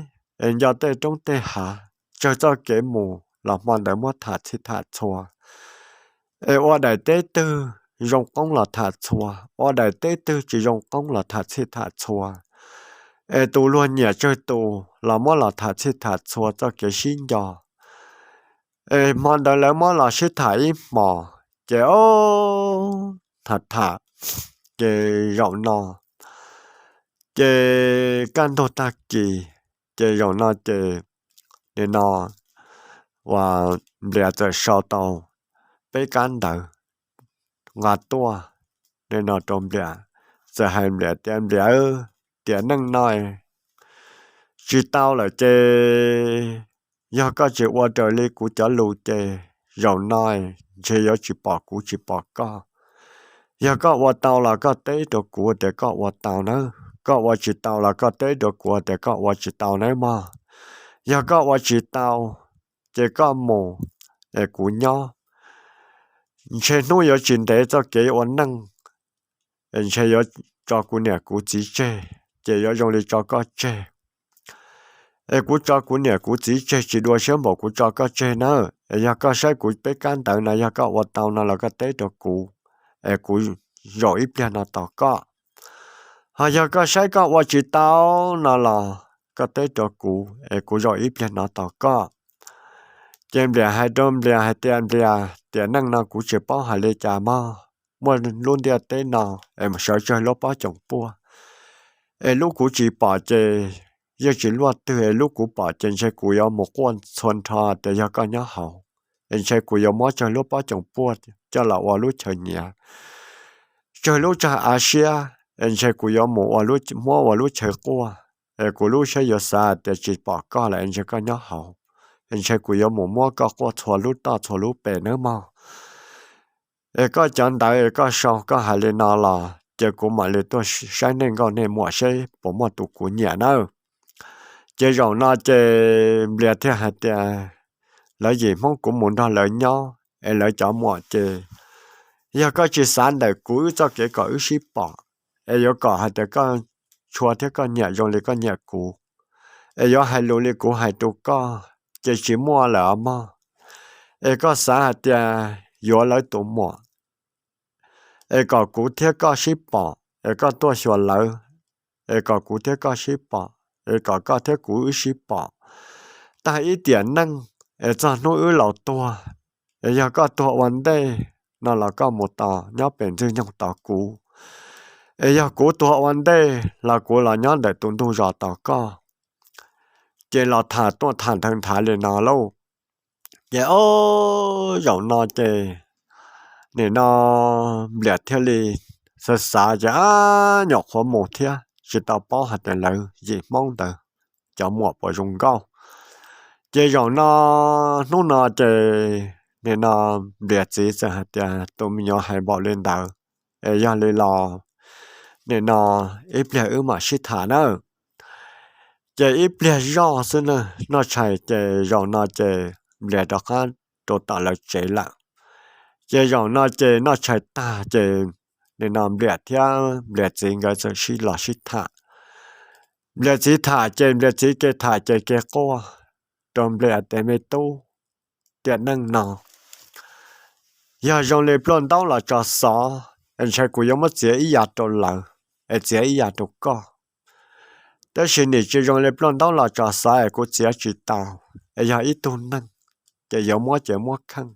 es nco tej roob tej hav, tsawg txoj kev mus los hmo ntawd muab tham txhij tham txhua. Es ua daim teb twg zoo qoob los tham txhua, ua daim teb twg tsis zoo qoob los tham txhij tham txhua. Es tus luag nyiam tsawg tus los muab los tham txhij tham txhua txoj kev sib nco. Es hmo ntawd lawv muab los sib tham ib hmos, ces o, tham tham, ces zaum no, ces kaj ntug tag kis, ces zaum no ces, nim no, uas Nplias txawm sau tau peb kab ntawv nqa tuaj, nim no rau Nplias, txawm hais Nplias tias, Nplias, tiam neej no tsis tau lawm ces yog koj tsis ua raws li kuv cov lus ces zaum no ntshe yuav tsis pom kuv tsis pom koj. Yog koj ua tau los koj teb rau kuv tias koj ua tau nawb, koj ua tsis tau los koj teb rau kuv tias koj ua tsis tau nawb mog. Yog koj ua tsis tau ces koj mus, es kuv nyob. Ntshe hnub yuav tsis ntev txoj kev ua neej, ntshe yuav tso kuv niam kuv txiv tseg, ces yuav zoo li tso koj tseg. Es kuv tso kuv niam kuv txiv tseg tsis dua siab npaum kuv tso koj tseg nawb. Es yog koj saib kuv peb kab ntawv no, yog koj ua tau no los koj teb rau kuv, es kuv zaum ib pliag no tos koj. Ho yog koj saib koj ua tsis tau no los koj teb rau kuv es kuv zaum ib pliag hnov tau koj. Ces Nplias hais rau Nplias hais tias, Nplias, tiam neej no kuv tsis paub hais li cas mog, muaj lub ntiaj teb no es sawv tsawg lub pob coom puaj, es lub kuv tsis pom ces yeej tsis luaj twg, es lub kuv pom ces ntshe kuv yuav mus quaj txhua nrho tias yog koj nyob hauv, es ntshe kuv yuav muab tsawg lub pob coom puaj coj los ua lub chaw nyiav, tsawg lub tsag av siab, es ntshe kuv yuav mus muab ua lub chaw quaj, es kuv lub siab yuav xav tias tsis pom koj lawm es ntshe koj nyob hauv, es ntshe kuv yuav mus muab koj quaj txhua lub toj txhua lub pes nawb mog. Es koj cov ntawd es koj sau koj hais li no los ces kuv mam li tuaj saib nej nkauj nej muam seb puas muaj tus kuv nyiam nawb. Ces zaum no ces Nplias thiaj hais tias, lawv yim Hmoob kuv mus nrog lawv nyob es lawv cov muam ces yog koj tsis xav ntawm kuv wb txoj kev kom wb sib pom, es yuav kom hais tias koj tshua thiab koj nyiam zoo li koj nyiam kuv, es yuav hais lus li kuv hais rau koj ces tsis muaj lawm os mog. Es koj xav hais tias yuav lawv tus muam, es kom kuv thiab koj sib pom, es koj tuaj xyuas lawv, es kom kuv thiab koj sib pom, es kom koj thiab kuv wb sib pom tag ib tiam neej, es txog hnub wb laus tuag, es yog koj tuag ua ntej no los koj mus tos nyob pem ntxwg nyoog tos kuv, es yog kuv tuag ua ntej los kuv los nyob ntawm tus ntug zos tos koj. Ces los tham tuaj tham nthawv nthav li no lauj. Ces ob zaum no ces nim no Nplias thiaj li xav xav ces ab nyuam qhuav mus thiab tsis tau paub hais tias lawv yim Hmoob ntawd cov muam puas zoo nkauj. Ces zaum no hnub no ces nim no Nplias txiv txawm hais tias tus me nyuam hais npaum li ntawd, es yog li los nim no ib pliag wb mam sib tham nawb. Ces ib pliag zoj xwb na, noj tshais ces zaum no ces Nplias rov qab rau tom lawv tsev lawm. Ces zaum no ces noj tshais tag ces nim no Nplias thiab Nplias txiv nkawd txawm sib los sib tham. Nplias txiv tham ces Nplias txiv ke tham ces ke quaj rau Nplias tias me tub, tiam neej no yog zoo li pluaj ntaub los tso xov, es ntshai kuv yuav muab txiav ib yav rau lawv, es txiav ib yav rau koj. Tab sis nim tsis zoo li pluaj ntaub los tso xov es kuv txiav tsis tau, es yog ib tug neeg ces yuav muab ces muab kheej,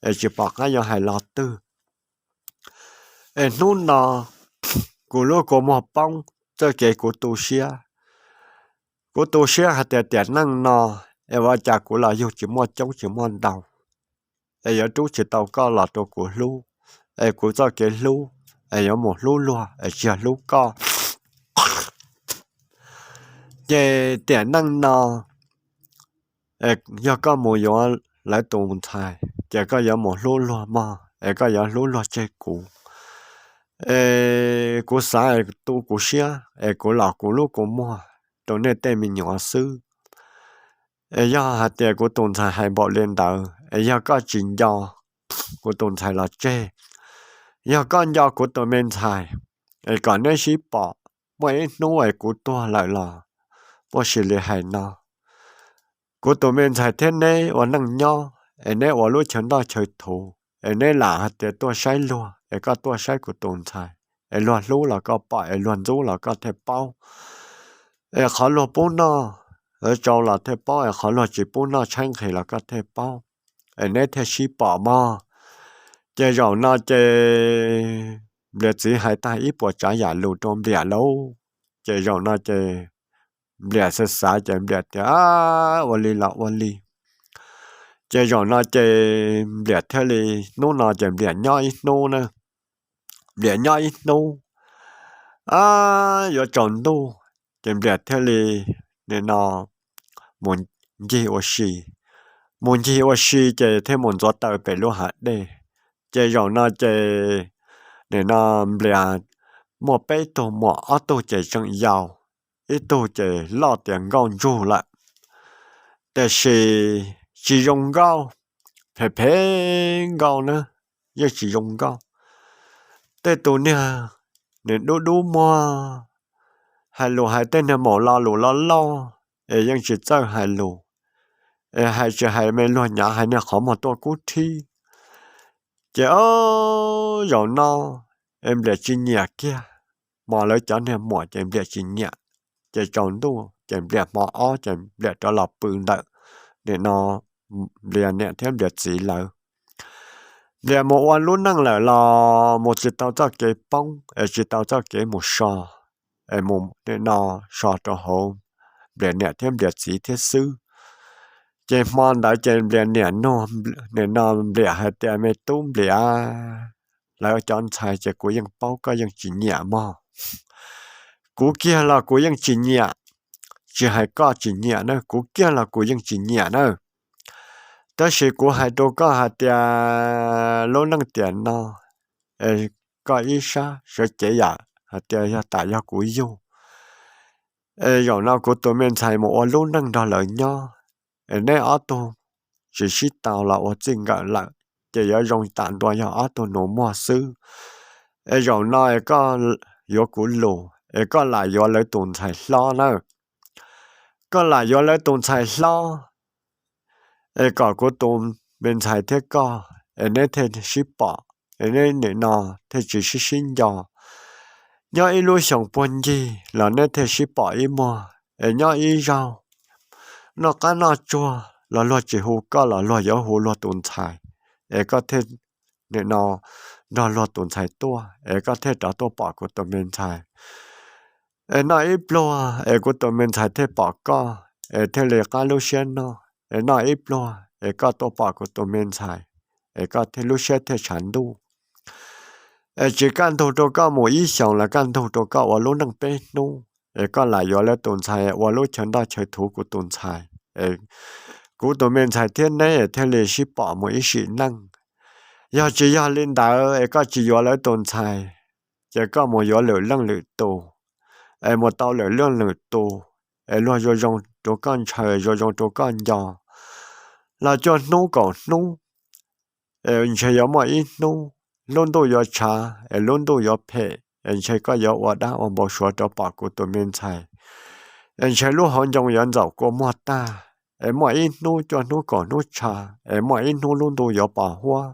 es tsis pom qab yuav hais lo twg. Es hnub no kuv lub kua muag poob, txoj kev kuv tu siab. Kuv tu siab hais tias tiam neej no es ua cas kuv los yug tsis muaj coob tsis muaj ntau, es yuav rub tsis tau koj los rau kuv hlub, es kuv txoj kev hlub es yuav mus hlub luag es tsis yog hlub koj. Ces tiam neej no yog koj mus yuav lawv tus ntxhais ces koj yuav mus hlub luag mog, es koj yuav hlub luag tseg kuv. Es kuv xav es tu kuv siab es kuv los kuv lub kua muag rau nej tej me nyuam xwb. Es yog hais tias kuv tus ntxhais hais npaum li ntawd es yog koj tsis nco kuv tus ntxhais los tseg, yog koj nco kuv tus me ntxhais, es kom neb sib pom, muaj ib hnub es kuv tuag lawm los muaj sis li hais no. Kuv tus me ntxhais thiab neb ua neej nyob es neb ua lub chaw ntoj chaw thuv, es neb lam hais tias tuaj saib luag, es koj tuaj saib kuv tus ntxhais, es luag hlub los koj pom, es luag ntxub los koj thiaj paub, es qhov luag pub noj tsau los thiaj paub, es qhov luag tsis pub noj tshaib nqhis los koj thiaj paub, es neb thiaj sib pom mog. Ces zaum no ces Nplias txiv hais tag ib puas tsav yam lus rau Nplias lauj. Ces zaum no ces Nplias xav xav ces Nplias tias, ua li los ua li. Ces zaum no ces Nplias thiaj li, hnub no ces Nplias nyob ib hnub na, Nplias nyob ib hnub, yuav tsaus ntuj, ces Nplias thiaj li nim no mus ncig ua si. Mus ncig ua si ces thiaj mus ntxuav taws pem lub hav dej. Ces zaum no ces nim no Nplias muaj peb tug muam, ob tug ces tseem yau, ib tug ces loj tiav nkauj ntsug lawm, tiam sis tsis zoo nkauj, phem phem nkauj na, yeej tsis zoo nkauj. Tej tus niag nws dub dub muag, hais lus hais tej niag maum lo lus loj loj es yeej tsis txawj hais lus, es hais tsis hais me luag nyav hais niag qhov muag tuaj kub rhib. Ces ob zaum no es Nplias tsis nyiam kiag, hmo lawv cov niag muam ces Nplias tsis nyiam. Ces tsaus ntuj ces Nplias hmo ob ces Nplias rov los pw ntawm nim no Nplias niam thiab Nplias txiv lawv. Nplias mus ua lub neej lawm los mus tsis tau txoj kev poob es tsis tau txoj kev mus so, es mus nim no so rau hauv Nplias niam thiab Nplias txiv thiab xwb. Ces hmo ntawd ces Nplias niam nug nim no Nplias hais tias, Me tub Nplias, lawv cov ntxhais ces kuv yeej paub koj yeej tsis nyiam mog. Kuv kiag los kuv yeej tsis nyiam, tsis hais koj tsis nyiam na, kuv kiag los kuv yeej tsis nyiam na. Tab sis kuv hais rau koj hais tias lub neej tiam no, es koj ib sab sawv cev yam hais tias yog tas yog kuv yug, es zaum no kuv tus me ntxhais mus ua lub neej nrog lawv nyob, es neb ob tug tsis sib tau los ua txij nkawm lawm, ces yuav zoo tam ntua yog ob tug nus muag xwb. Es zaum no es koj yuav kuv lus es koj lam yuav lawv tus ntxhais hlob na. Koj lam yuav lawv tus ntxhais hlob, es kom kuv tus me ntxhais thiab koj, es neb thiaj sib pom, es neb nim no thiaj tsis sib sib nco. Nyob ib lub xyoos puag ncig los neb thiaj sib pom ib muag, es nyob ib zaug noj qab noj tsuag los luag tsis hu koj los luag yuav hu luag tus ntxhais, es koj thiaj nim no nrog luag tus ntxhais tuaj, es koj thiaj rov tuaj pom kuv tus me ntxhais. Es noj ib pluag es kuv tus me ntxhais thiaj pom koj, es thiaj li qab lub siab noj. Es noj ib pluag es koj tuaj pom kuv tus me ntxhais, es koj thiaj lub siab thiaj tshav ntuj. Es tsis kaj ntug rau koj mus ib xyoos los kaj ntug rau koj ua lub neej peb hnub, es koj lam yuav lawv tus ntxhais ua lub chaw ntoj chaw thuv kuv tus ntxhais, es kuv tus me ntxhais thiab neb thiaj li sib pom mus ib sim neej. Yog tsis yog li ntawd es koj tsis yuav lawv tus ntxhais, ces koj mus yuav lwm leej lwm tus, es mus tau lwm leej lwm tus, es luag zoo zoo rau koj ntshaw, zoo zoo rau koj nco, los cuaj hnub kaum hnub, es ntshe yuav muaj ib hnub lub ntuj yuav tshav, es lub ntuj yuav phem, es ntshe koj yuav ua dab ua npau suav rov pom kuv tus me ntxhais, es ntshe lub hauv ncoo yuav ntxaum kua muag tag, es muaj ib hnub cuaj hnub kaum hnub tshav, es muaj ib hnub lub ntuj yuav pos huab,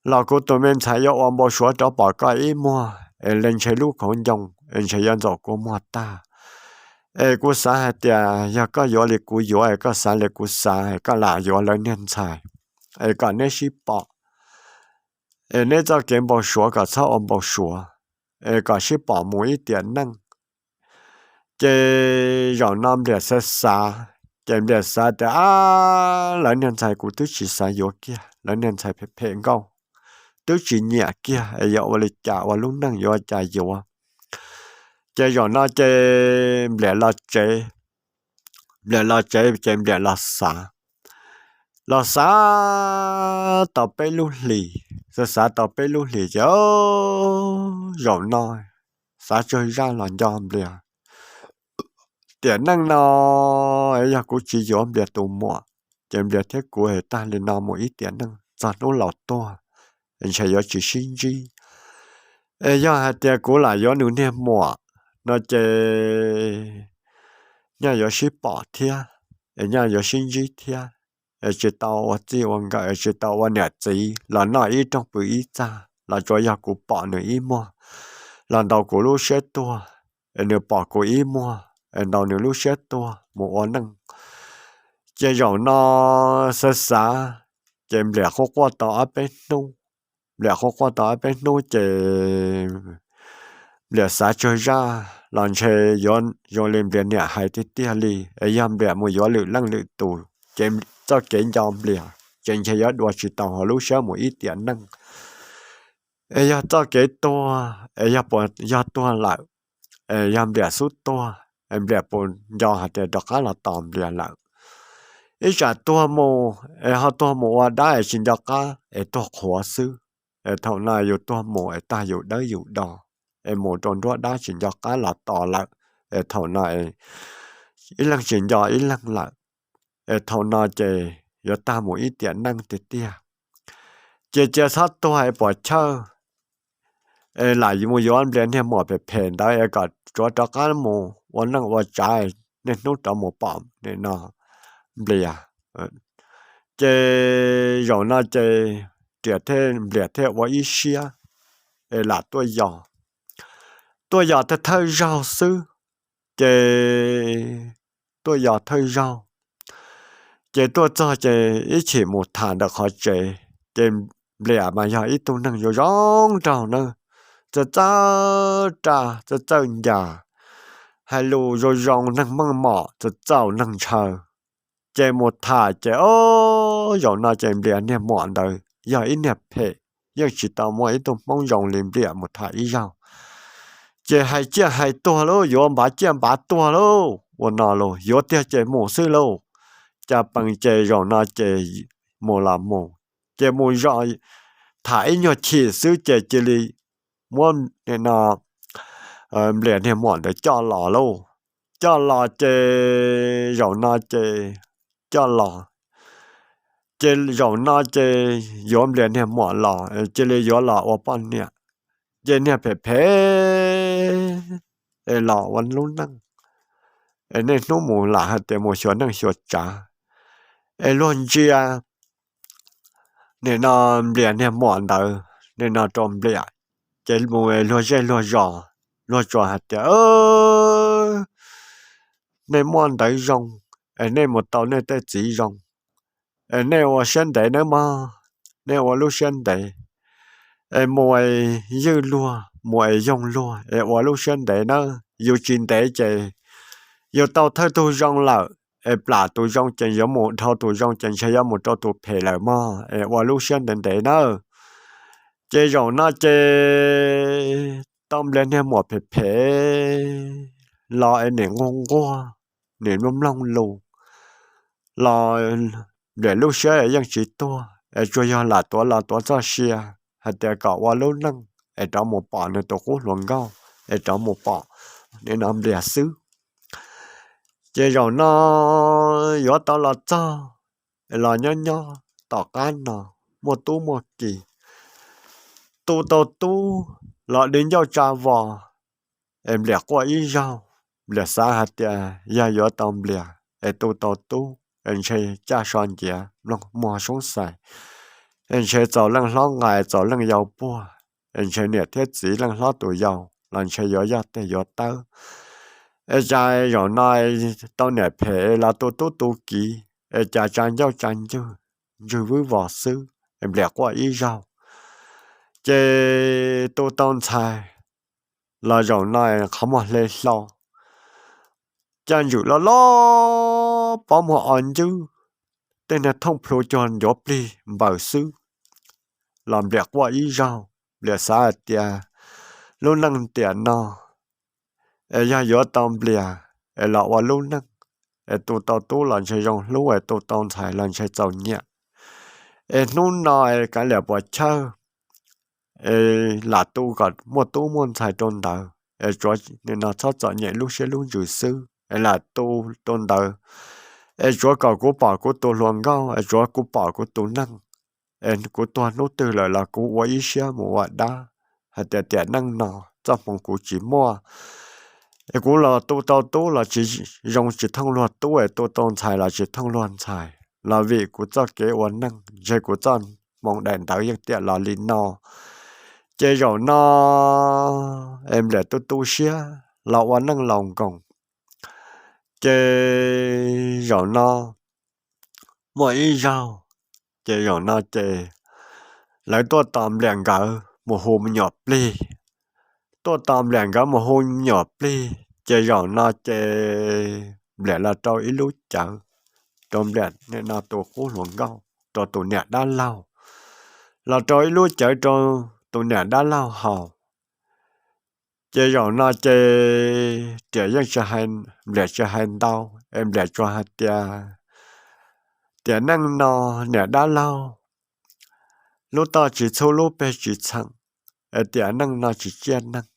los kuv tus me ntxhais yuav ua npau suav rov pom koj ib muag, es li ntshe lub hauv ncoo es ntshe yuav ntxaum kua muag tag. Es kuv xav hais tias yog koj yuav li kuv yuav, es koj xav li kuv xav, es koj lam yuav lawv niag ntxhais, es kom neb sib pom, es neb txoj kev npau suav kom txhob ua npau suav, es kom sib pom mus ib tiam neej. Ces zaum no Nplias xav xav, ces Nplias xav tias, Ab, lawv niag ntxhais kuv twb tsis xav yuav kiag, lawv niag ntxhais phem phem nkauj, twb tsis nyiam kiag, es yuav ua li cas, ua lub neej yuav ua cas yuav. Ces zaum no ces Nplias los tsev, Nplias los tsev ces Nplias los xav, los xav tau peb lub hlis, xav xav tau peb lub hlis ces zaum no xav tsawg zaj los nco Nplias, tiam neej no yog kuv tsis yuav Nplias tus muam, ces Nplias thiab kuv es tag li no mus ib tiam neej txog hnub laus tuag, ntshe yuav tsis sib ntsib. Es yog hais tias kuv lam yuav nws niag muam no ces nyaj yuav sib pom thiab, es nyaj yuav sib ntsib thiab, es tsis tau ua txij ua nkawm, es tsis tau ua niam txiv los noj ib rooj pw ib txaj, los tsuas yog kuv pom nws ib muag los ntaus kuv lub siab tuag, es nws pom kuv ib muag es ntaus nws lub siab tuag mus ua neej. Ces zaum no xav xav, ces Nplias quaj quaj tau ob peb hnub, Nplias quaj quaj tau ob peb hnub ces Nplias xav tsawg zaj los ntshe yuav zoo li Nplias niam hais tiag tiag li, es yog Nplias mus yuav lwm leej lwm tus ces txoj kev nco Nplias ces ntshe yuav dua tsis tau hauv lub siab mus ib tiam neej. Es yog txoj kev tuag, es yog puas yog tuag lawm, es yog Nplias xub tuag, es Nplias puas nco hais tias rov qab los tos Nplias lawm. Ib tsam tuag mus es ho tuag mus ua dab es tsis nco qab es tuag qhuav xwb, es thaum no yus tuag mus es tag yus dawb yus do, es mus rau nruab dab tsis nco qab los tos lawm, es thaum no ib leeg tsis nco ib leeg lawm, es thaum no ces yuav tag mus ib tiam neej tiag tiag. Ces cia txhob tuag es puas chawj, es lam mus yuav Nplias niag muam phem phem ntawd es kom tsuav rov qab mus ua neej ua tsav, niaj hnub rov mus pom nim no Nplias. Ces zaum no ces Nplias thiaj ua ib siab es lam tuaj yos. tuaj yos thawj thawj zaug xwb. Ces tuaj yos thawj zaug, ces tuaj txog ces ib chim mus tham ntawm qhov tsev, ces Npliam mas yog ib tug neeg zoo zoo nraug na, txawj txawj raj txawj txawj ncas, hais lus zoo zoo neeg meej mom, txawj txaus neeg ntshaw. Ces mus tham ces o, zaum no ces Npliam niag muam ntawd yog ib niag phem, yeej tsis tau muaj ib tug hmoob zoo li Npliam mus tham ib zaug. Ces hais ciaj hais tuag lauj, yuav npav ciaj npav tuag lauj, ua no lauj, yuav tiag ces mus xwb lauj. Cas pees ces zaum no ces mus los mus, ces mus zov tham ib nyuag chim xwb ces cia li muab no Npliam niag muam ntawd coj los lauj. Coj los ces zaum no ces coj los, ces zaum no ces yuav Npliam niag muam los, cia li yuav los ua poj niam. Ces niag phem phem es los ua lub neej, es niaj hnub mus lam hais tias mus xyuas neej xyuas tsav, es luag ntsia nim no Npliam niag muam ntawd nim no rau Npliam, ces mus luag zej luag zos, luag tsuas hais tias nej muaj ntawv zoo, es nej mus tau nej tej txiv zoo, es nej ua siab ntev nawb mog, nej ua lub siab ntev, es mus es ywj luag, mus es yoog luag, es ua lub siab ntev nawb. Yus tsis ntev ces yus tau thawj tug zoo lawm, es plam tus zoo ces yuav mus dhau tus zoo ces ntshe yuav mus rau tus phem lawm mog, es ua lub siab ntev ntev nawb. Ces zaum no ces tau Nplias niag muam phem phem los es nim nquag nquag, nim mloog mloog lus los Nplias lub siab es yeej tsis tuag, es tsuas yog lam tuav los tuav txoj sia hais tias kom ua lub neej es rov mus pom nws tus qub hluas nkauj, es rov mus pom nim no Nplias xwb. Ces zaum no yuav tau los txog, es los nyob nyob tom qab no muaj tub muaj ki, tu tau tub los di ncauj tsa vos, es Nplias quaj ib zaug. Nplias xav hais tias yog yuav tau Nplias es tu tau tub es ntshe caj so nciav mloog muag soob xais, es ntshe txaus leej hlob nqaij txaus leej yau puag, es ntshe niam thiab txiv leej hlob tus yau los ntshe yuav yog tej yuav tawb. Es cas zaum no tau niam phem los tu tub tu kiv, es cas tsa ncauj tsa ntswg, ntswg vwb vos xwb, es Nplias quaj ib zaug. Ces tu tau ntxhais los zaum no qhov muag hle hlo, caj ntswm loj loj, pob muag o ncwb, tej niag thooj plhu cuag ncuav plig npaws xwb, los Nplias quaj ib zaug. Nplias xav hais tias lub neej tiam no es yog yuav tau Nplias es los ua lub neej, es tu tau tub los ntshe zoo hlub, es tu tau ntxhais los ntshe txaus nyiam. Es hnub no es kav liam puas chawj, es lam tu kom muaj tub muaj ntxhais rau ntawd, es tsuav nim no txhob txom nyem lub siab lub ntsws xwb, es lam tu rau ntawd, es tsuav kom kuv pom kuv tus hluas nkauj, es tsuav kuv pom kuv tus neeg, es kuv tuag hnub twg lawm los kuv ua ib siab mus ua dab hais tias tiam neej no txoj hmoov kuv tsis muaj, es kuv los tu tau tub los tsis zoo tsis thooj luag tub, es tu tau ntxhais los tsis thooj luag ntxhais, los vim kuv txoj kev ua neej ntshe kuv txoj hmoov daim ntawv yeej tiam los li no. Ces zaum no es Nplias tu tu siab los ua neej laus nkoos. Ces zaum no muaj ib zaug, ces zaum no ces lawv tuaj tos Nplias nkawd mus hu me nyuam plig. Tuaj tos Nplias nkawd mus hu me nyuam plig, ces zaum no ces Nplias los rau ib lub cawv, rau Nplias nim no tus qub hluas nkauj, rau tus niam dab laug, los rau ib lub cawv rau tus niam dab laug haus. Ces zaum no ces Nplias yeej tsis hais, Nplias tsis hais ntau, es Nplias tsuas hais tias tiam neej no niam dab laug, lub toj tsis txhub lub peg tsis txheem, es tiam neej no tsis tsiaj neeg,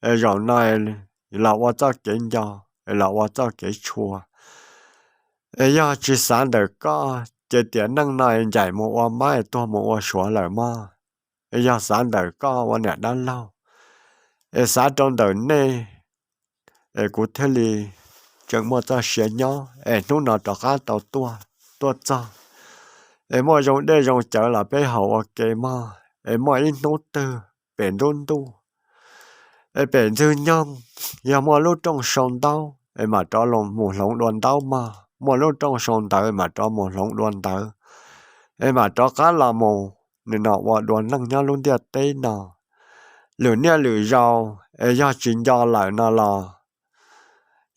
es zaum no los ua txoj kev nco, es los ua txoj kev tshua. Es yog tsis xav ntawm koj ces tiam neej no ncaim mus ua mab es tuag mus ua suav lawm mog. Es yog xav ntawm koj ua niam dab laug, es xav rau ntawm nej, es kuv thiaj li tseem muaj txoj sia nyob, es hnub no rov qab tau tuaj, tuaj txog, es muaj zoo dej zoo cawv los peb haus ua ke mog, es muaj ib hnub twg pem ntub ntuj Es pem ntxwg nyoog yog muaj lub rooj sau ntaub es mam rov los mus hloov dua ntaub mog, muaj lub rooj sau ntawv es mam rov mus hloov dua ntawv, es mam rov qab los mus nim no ua dua neej nyob lub ntiaj teb no. Lwm niaj lwm zaus es yog tsis nco lawm no los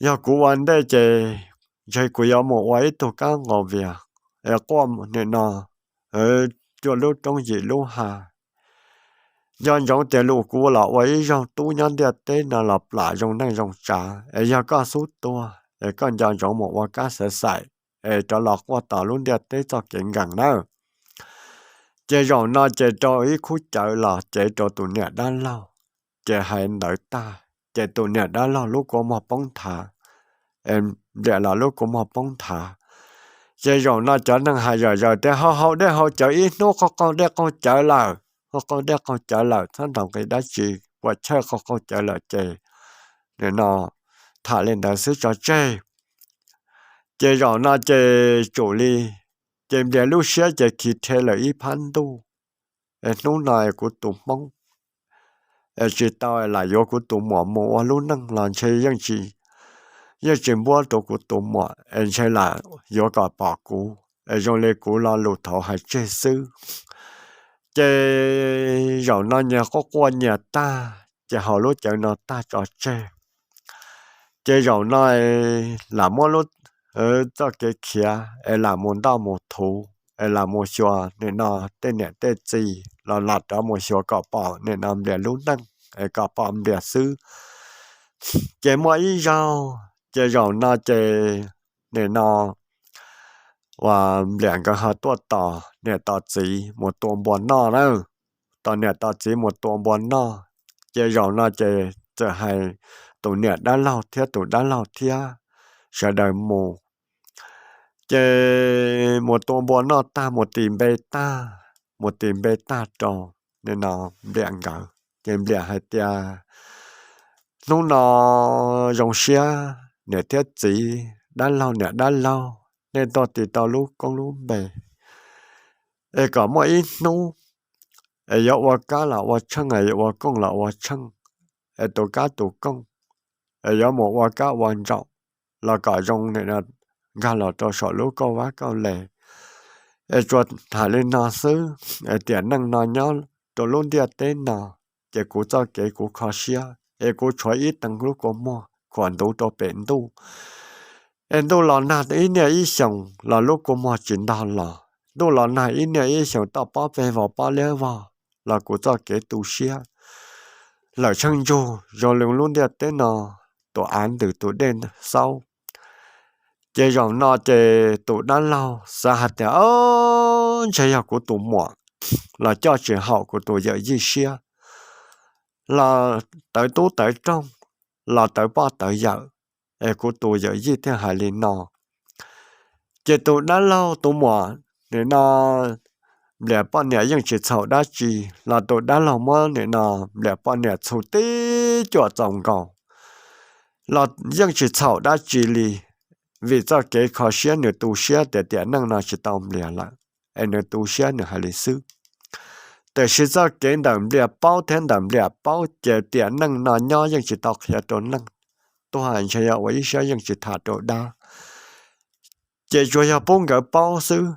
yog kuv ua ntej ces ntshe kuv yuav mus ua ib tug kab nqos vias es quaj nim no cuaj lub roob yim lub ha. Nco ntsoov tias lus kuv los ua ib zaug tub nyob ntiaj teb no los plam zoo neej zoo tsav, es yog koj xub tuag es koj nco ntsoov mus ua kab xaiv xaim es rov los quaj tos lub ntiaj teb txoj kev nkees nawb. Ces zaum no ces rau ib khub cawv los cev rau tus niam dab laug, ces hais ntawd tag ces tus niam dab laug lub kua muag poob nthav, es Npliam los lub kua muag poob nthav. Ces zaum no cov neeg hais zom zaws tias hau hau dej hau cawv ib hnub qaug qaug dej qaug cawv lawm, qaug qaug dej qaug cawv lawm, txhob ntaus nqi dab tsi, puas chawj qaug qaug cawv lawm ces nim no tham li ntawd xwb tso tseg. Ces zaum no ces tsum li, ces Nplias lub siab ces khi rhe lawm ib phab ntuj. Es hnub no es kuv tus hmoob es tsis tau lam yuav kuv tus muam mus ua lub neej los ntshe yeej tsis npuab rau kuv tus muam es ntshe lam yuav kom pom kuv es zoo li kuv lo lus thaud hais tseg xwb. Ces zaum no nyias quaj quaj nyias tag ces haus lub cawv no tag tso tseg. Ces zaum no lam muab lub txoj kev khiav es lam mus ntoj mus thuv es lam mus xyuas nim no tej niam tej txiv los lam rov mus xyuas kom pom nim no Nplias lub neej es kom pom Nplias xwb. Ces muaj ib zaug ces zaum no ces nim no uas Nplias nkawd ho tuaj tos niam tos txiv mus tua npua noj na, tos niam tos txiv mus tua npua noj. Ces zaum no ces txawm hais tus niam dab laug thiab tus dab laug thiab sawv daws mus. Ces mus tua npua noj tag mus tis npe tag, mus tis npe tag rau nim no Nplias nkawd ces Nplias hais tias hnub no zoo siab niam thiab txiv, dab laug niam dab laug, nej tuaj tis tau lub koob lub npe es kom muaj ib hnub es yuav ua kab los ua tsheej, yuav ua kooj los ua tsheej, es tus kab tus kooj es yuav mus ua kab ua ntsaum los kom zoo nim no nkag los rau saum lub kauj vab kauj le. Es tsuas tham li no xwb es tiam neej no nyob rau lub ntiaj teb no ces kuv txoj kev kuv kho siab es kuv tshuav ib teev lub kua muag khuam ntuv rau pem ntuj. Es ntuj los nag ib niaj ib xyoos los lub kua muag tsis ntog los, ntuj los nag ib niaj ib xyoos toj pob pes vog pob liab vog los kuv txoj kev tu siab lawm tsheej ntsug zoo li lub ntiaj teb no tus av ntws tus dej xaub. Ces zaum no ces tus dab laug xav hais tias, o, ntshe yog kuv tus muam los coj tsis haum kuv tus yawm yij siab, los tawv tub tawv rooj, los tawv poj tawv yawm, es kuv tus yawm yij thiaj hais li no. Ces tus dab laug tus muam nim no Nplias poj niam yeej tsis txhaum dab tsi, los tus dab laug muab nim no Nplias poj niam txhu tib cuam txaus nkaus los yeej tsis txhaum dab tsi li, vim txoj kev kho siab nws tu siab tias tiam neej no tsis tau Nplias lawm, es nws tu siab nws hais li xwb. Tiam sis txoj kev ntawm Nplias paub thiab ntawm Nplias paub ces tiam neej no nyob yeej tsis tau qhia rau neej, tuag ntshe yog ua ib siab yeej tsis tham rau dab. Ces tsuas yog pub nkawd paub xwb,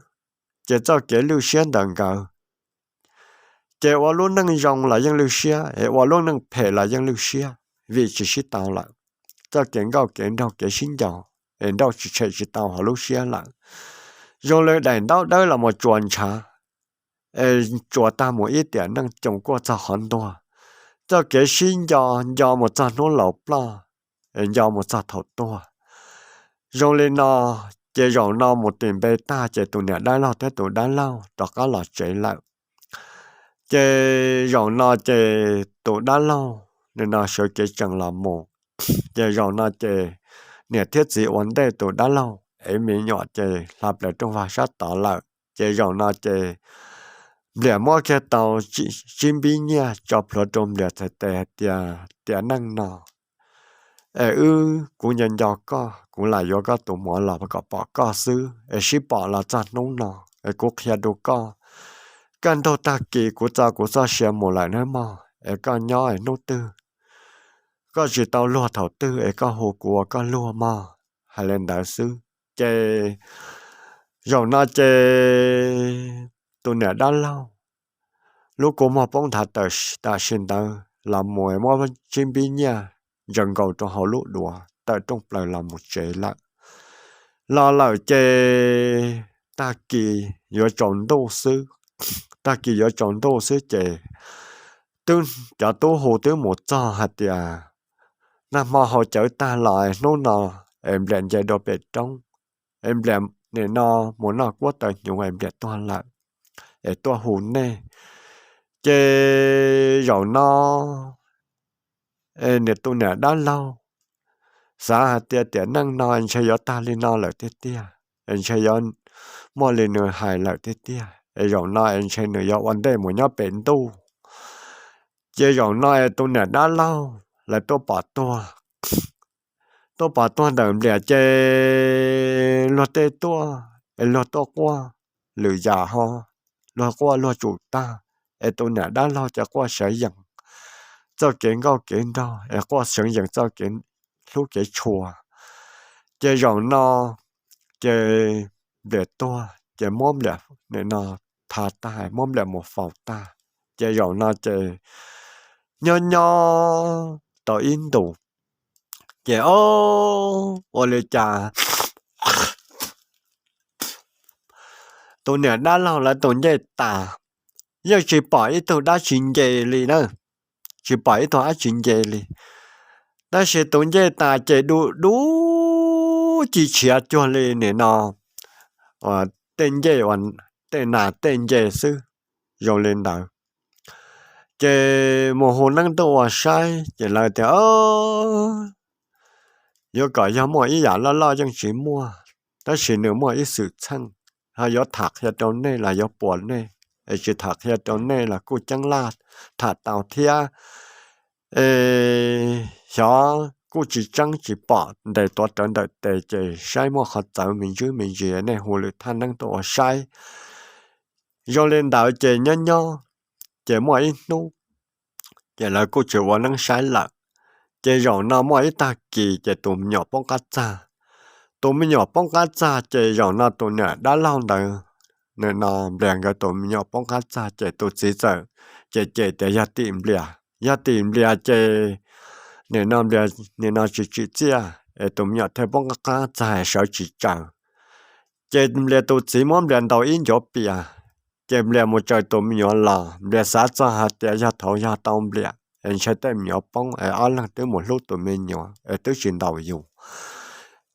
ces txoj kev lwj siab ntawm nkawd ces ua lub neej zoo los yeej lwj siab, es ua lub neej phem los yeej lwj siab, vim tsis sib tau lawm. Txoj kev nkauj kev nraug kev sib nco, es nrauj tsis tshem tsis tau hauv lub siab lawm. Zoo li daim ntaub dawb los mus tsuas ntshav, es tsuas tag mus ib tiam neej coos kuaj txog qhov ntuag. Txoj kev sib nco, nco mus txog hnub laus ploj, es nco mus txog thaum tuag. Zoo li no, ces zaum no mus tis npe tag ces tus niam dab laug thiab tus dab laug rov qab los tsev lawm. Ces zaum no ces tus dab laug nim no sawv kev tsees los mus. Ces zaum no ces niam thiab txiv ua ntej tus dab laug ev me nyuam ces hla plaws rooj vag sab tod lawm. Ces zaum no ces Nplias muab kiag tau tsib npib nyiaj tso plhuav rau Nplias txhais tes hais tias, tiam neej no es wb, kuv nco nco koj, kuv lam yuav koj tus muam los kom pom koj xwb, es sib pom los txog hnub no, es kuv qhia rau koj, kaj ntug tag kis kuv txo kuv txoj sia mus lawm nawb mog, es koj nyob es hnub twg koj tsis tau luag thaum twg es koj hu kuv ua koj luag mog. Hais li ntawd xwb ces zaum no ces tus niam dab laug lub kua muag poob nthav tawm tam sim ntawd los mus muab tsib npib nyiaj ntsaws nkaus rau hauv lub duav tawm rooj plaws los mus tsev lawm. Los lawm ces tag kis yuav tsaus ntuj xwb, tag kis yuav tsaus ntuj xwb ces twb cov tub hu twb mus txog hais tias nag hmo haus cawv tag los hnub no es Npliam nce dua pem roob, es Npliam nim no mus noj kuab taws hnyuv es Npliam tuag lawm, es tuaj hu nej. Ces zaum no es tus niam dab laug xav hais tias tiam neej no ntshe yuav tag li no lawm tiag tiag, es ntshe yuav muaj li nws hais lawm tiag tiag, es zaum no es ntshe nws yuav ua ntej mus nyob pem ntuj. Ces zaum no es tus niam dab laug lawv tuaj pom tuag, tuaj pom tuag ntawm Npliam ces luag tej tuaj es luag tuaj quaj lwm yam ho, luag quaj luag tsum tag, es tus niam dab laug ces quaj sawv yees txoj kev nkauj kev nraug es quaj sawv yees txoj kev hlub kev tshua. Ces zaum no ces Npliam tuag ces muab Npliam nim no tha tag, muab Npliam mus faus tag. Ces zaum no ces nyob nyob tau ib ntus ces o, ua li cas tus niam dab laug lawv tus ncej tas, yeej tsis pom ib tug dab tsi nce li na, tsis pom ib tug dab tsi nce li. Tab sis tus ncej tas ces du du ci tshiav cuag li nim no tej ncej, tej nas tej nce xwb, zoo li ntawd. Ces mus hu neeb tuaj ua saib ces lawv tias yuav kom yog muaj ib yam loj loj yeej tsis muaj, tab sis nws muaj ib xwm txheej, ho yuav tham qhia rau nej los yuav puas nej, es tsis tham qhia rau nej los kuj ceeb laj tham tau thiab. Es xyov kuj tsis tseeb tsis pom, ntes tuav rawv ntawm tes ces saib muaj qhov txawv me ntsis me ntsis nej hu lwm thaj neeb tuaj ua saib. Zoo li ntawd ces nyob nyob ces muaj ib hnub ces lawv kuj tsis ua neeb saib lawm. Ces zaum no muaj ib tag kis ces tus me nyuam poob qab txag. Tus me nyuam poob qab txag ces zaum no tus niam dab laug ntawd, nim no Nplias nkawd tus me nyuam poob qab txag ces tus txiv txawm cem cem tias yog tim Nplias, yog tim Nplias ces nim no Nplias nim no tsis tsim txiaj es tus me nyuam thiaj poob qab txag sawv tsis tsaws. Ces Nplias tus txiv muab Nplias ntaus ib ncuav pias, ces Nplias mus tsaws tus me nyuam los, Nplias xav txog hais tias yog thaum yog tau Nplias es ntshe tej me nyuam poob es ob leeg twb mus hlub tus me nyuam es twb tsis ntaus yus.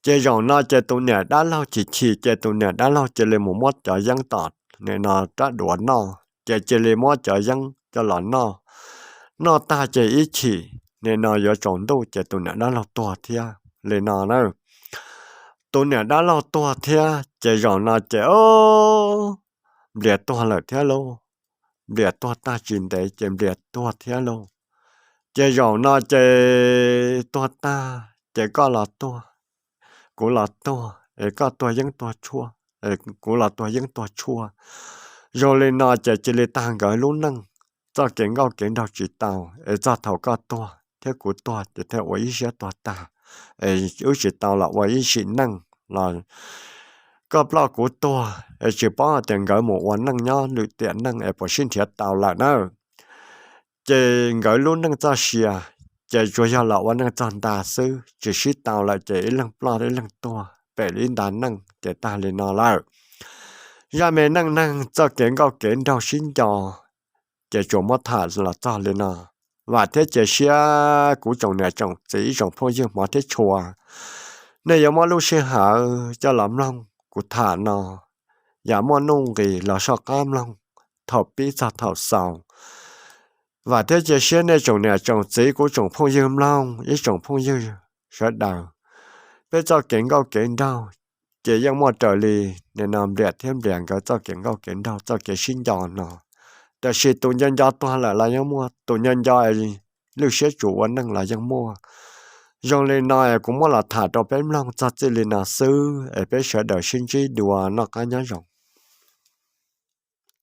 Ces zaum no ces tus niam dab laug chim chim ces tus niam dab laug cia li mus muab cov yeeb tom nim no rab duav noj, ces cia li muab cov yeeb coj los noj. Noj tag ces ib chim nim no yuav tsaus ntuj ces tus niam dab laug tuag thiab li no na. Tus niam dab laug tuag thiab ces zaum no ces Nplias tuag lawm thiab lauj. Nplias tuag tag tsis ntev ces Nplias tuag thiab lauj. Ces zaum no ces tuag tag ces koj los tuag, kuv los tuag es koj tuag yeeb tuag tshuaj, kuv los tuag yeeb tuag tshuaj. Zoo li no ces cia li tag nkawd lub neej, txoj kev nkauj kev nraug tsis tau, es txog thaum koj tuag thiab kuv tuag ces thiaj ua ib siab tuag tag, es wb tsis tau los ua ib sim neej los koj ploj kuv tuag es tsis paub hais tias nkawd mus ua neej nyob lwm tiam neej es puas sib nrhiav tau lawm na. Ces nkawd lub neej txoj sia ces tsuas yog los ua neej txog nta xwb, tsis sib tau lawm ces ib leeg ploj ib leeg tuag pem ib nta neej ces tag li no lawm. Zaj me neej neeg txoj kev nkauj kev nraug sib nco ces tsuas muab tham los txog li no. Vam thiab cia siab kuv tsoom niam tsoom txiv ib tsoom phooj ywg hmov thiab tshua, nej yuav muab lub sij hawm coj los mloog kuv tham no, yam muaj nuj nqis los soj qab mloog thaum pib txog thaum xaus. Vam thiab cia siab nej tsoom niam tsoom txiv kuv tsoom phooj ywg mloog ib tsoom phooj ywg sawv daws, peb txoj kev nkauj kev nraug ces yeej muaj raws li nim no Nplias thiab Nplias nkawd txoj kev nkauj kev nraug txoj kev sib nco no. Tab sis tus nco nco tuag lawm los yeej muaj, tus nco nco lwj siab tsuas ua neej los yeej muaj. Zoo li no es kuv muab los tham rau peb mloog txog txij li no xwb es peb sawv daws sib ntsib dua noj qab nyob zoo.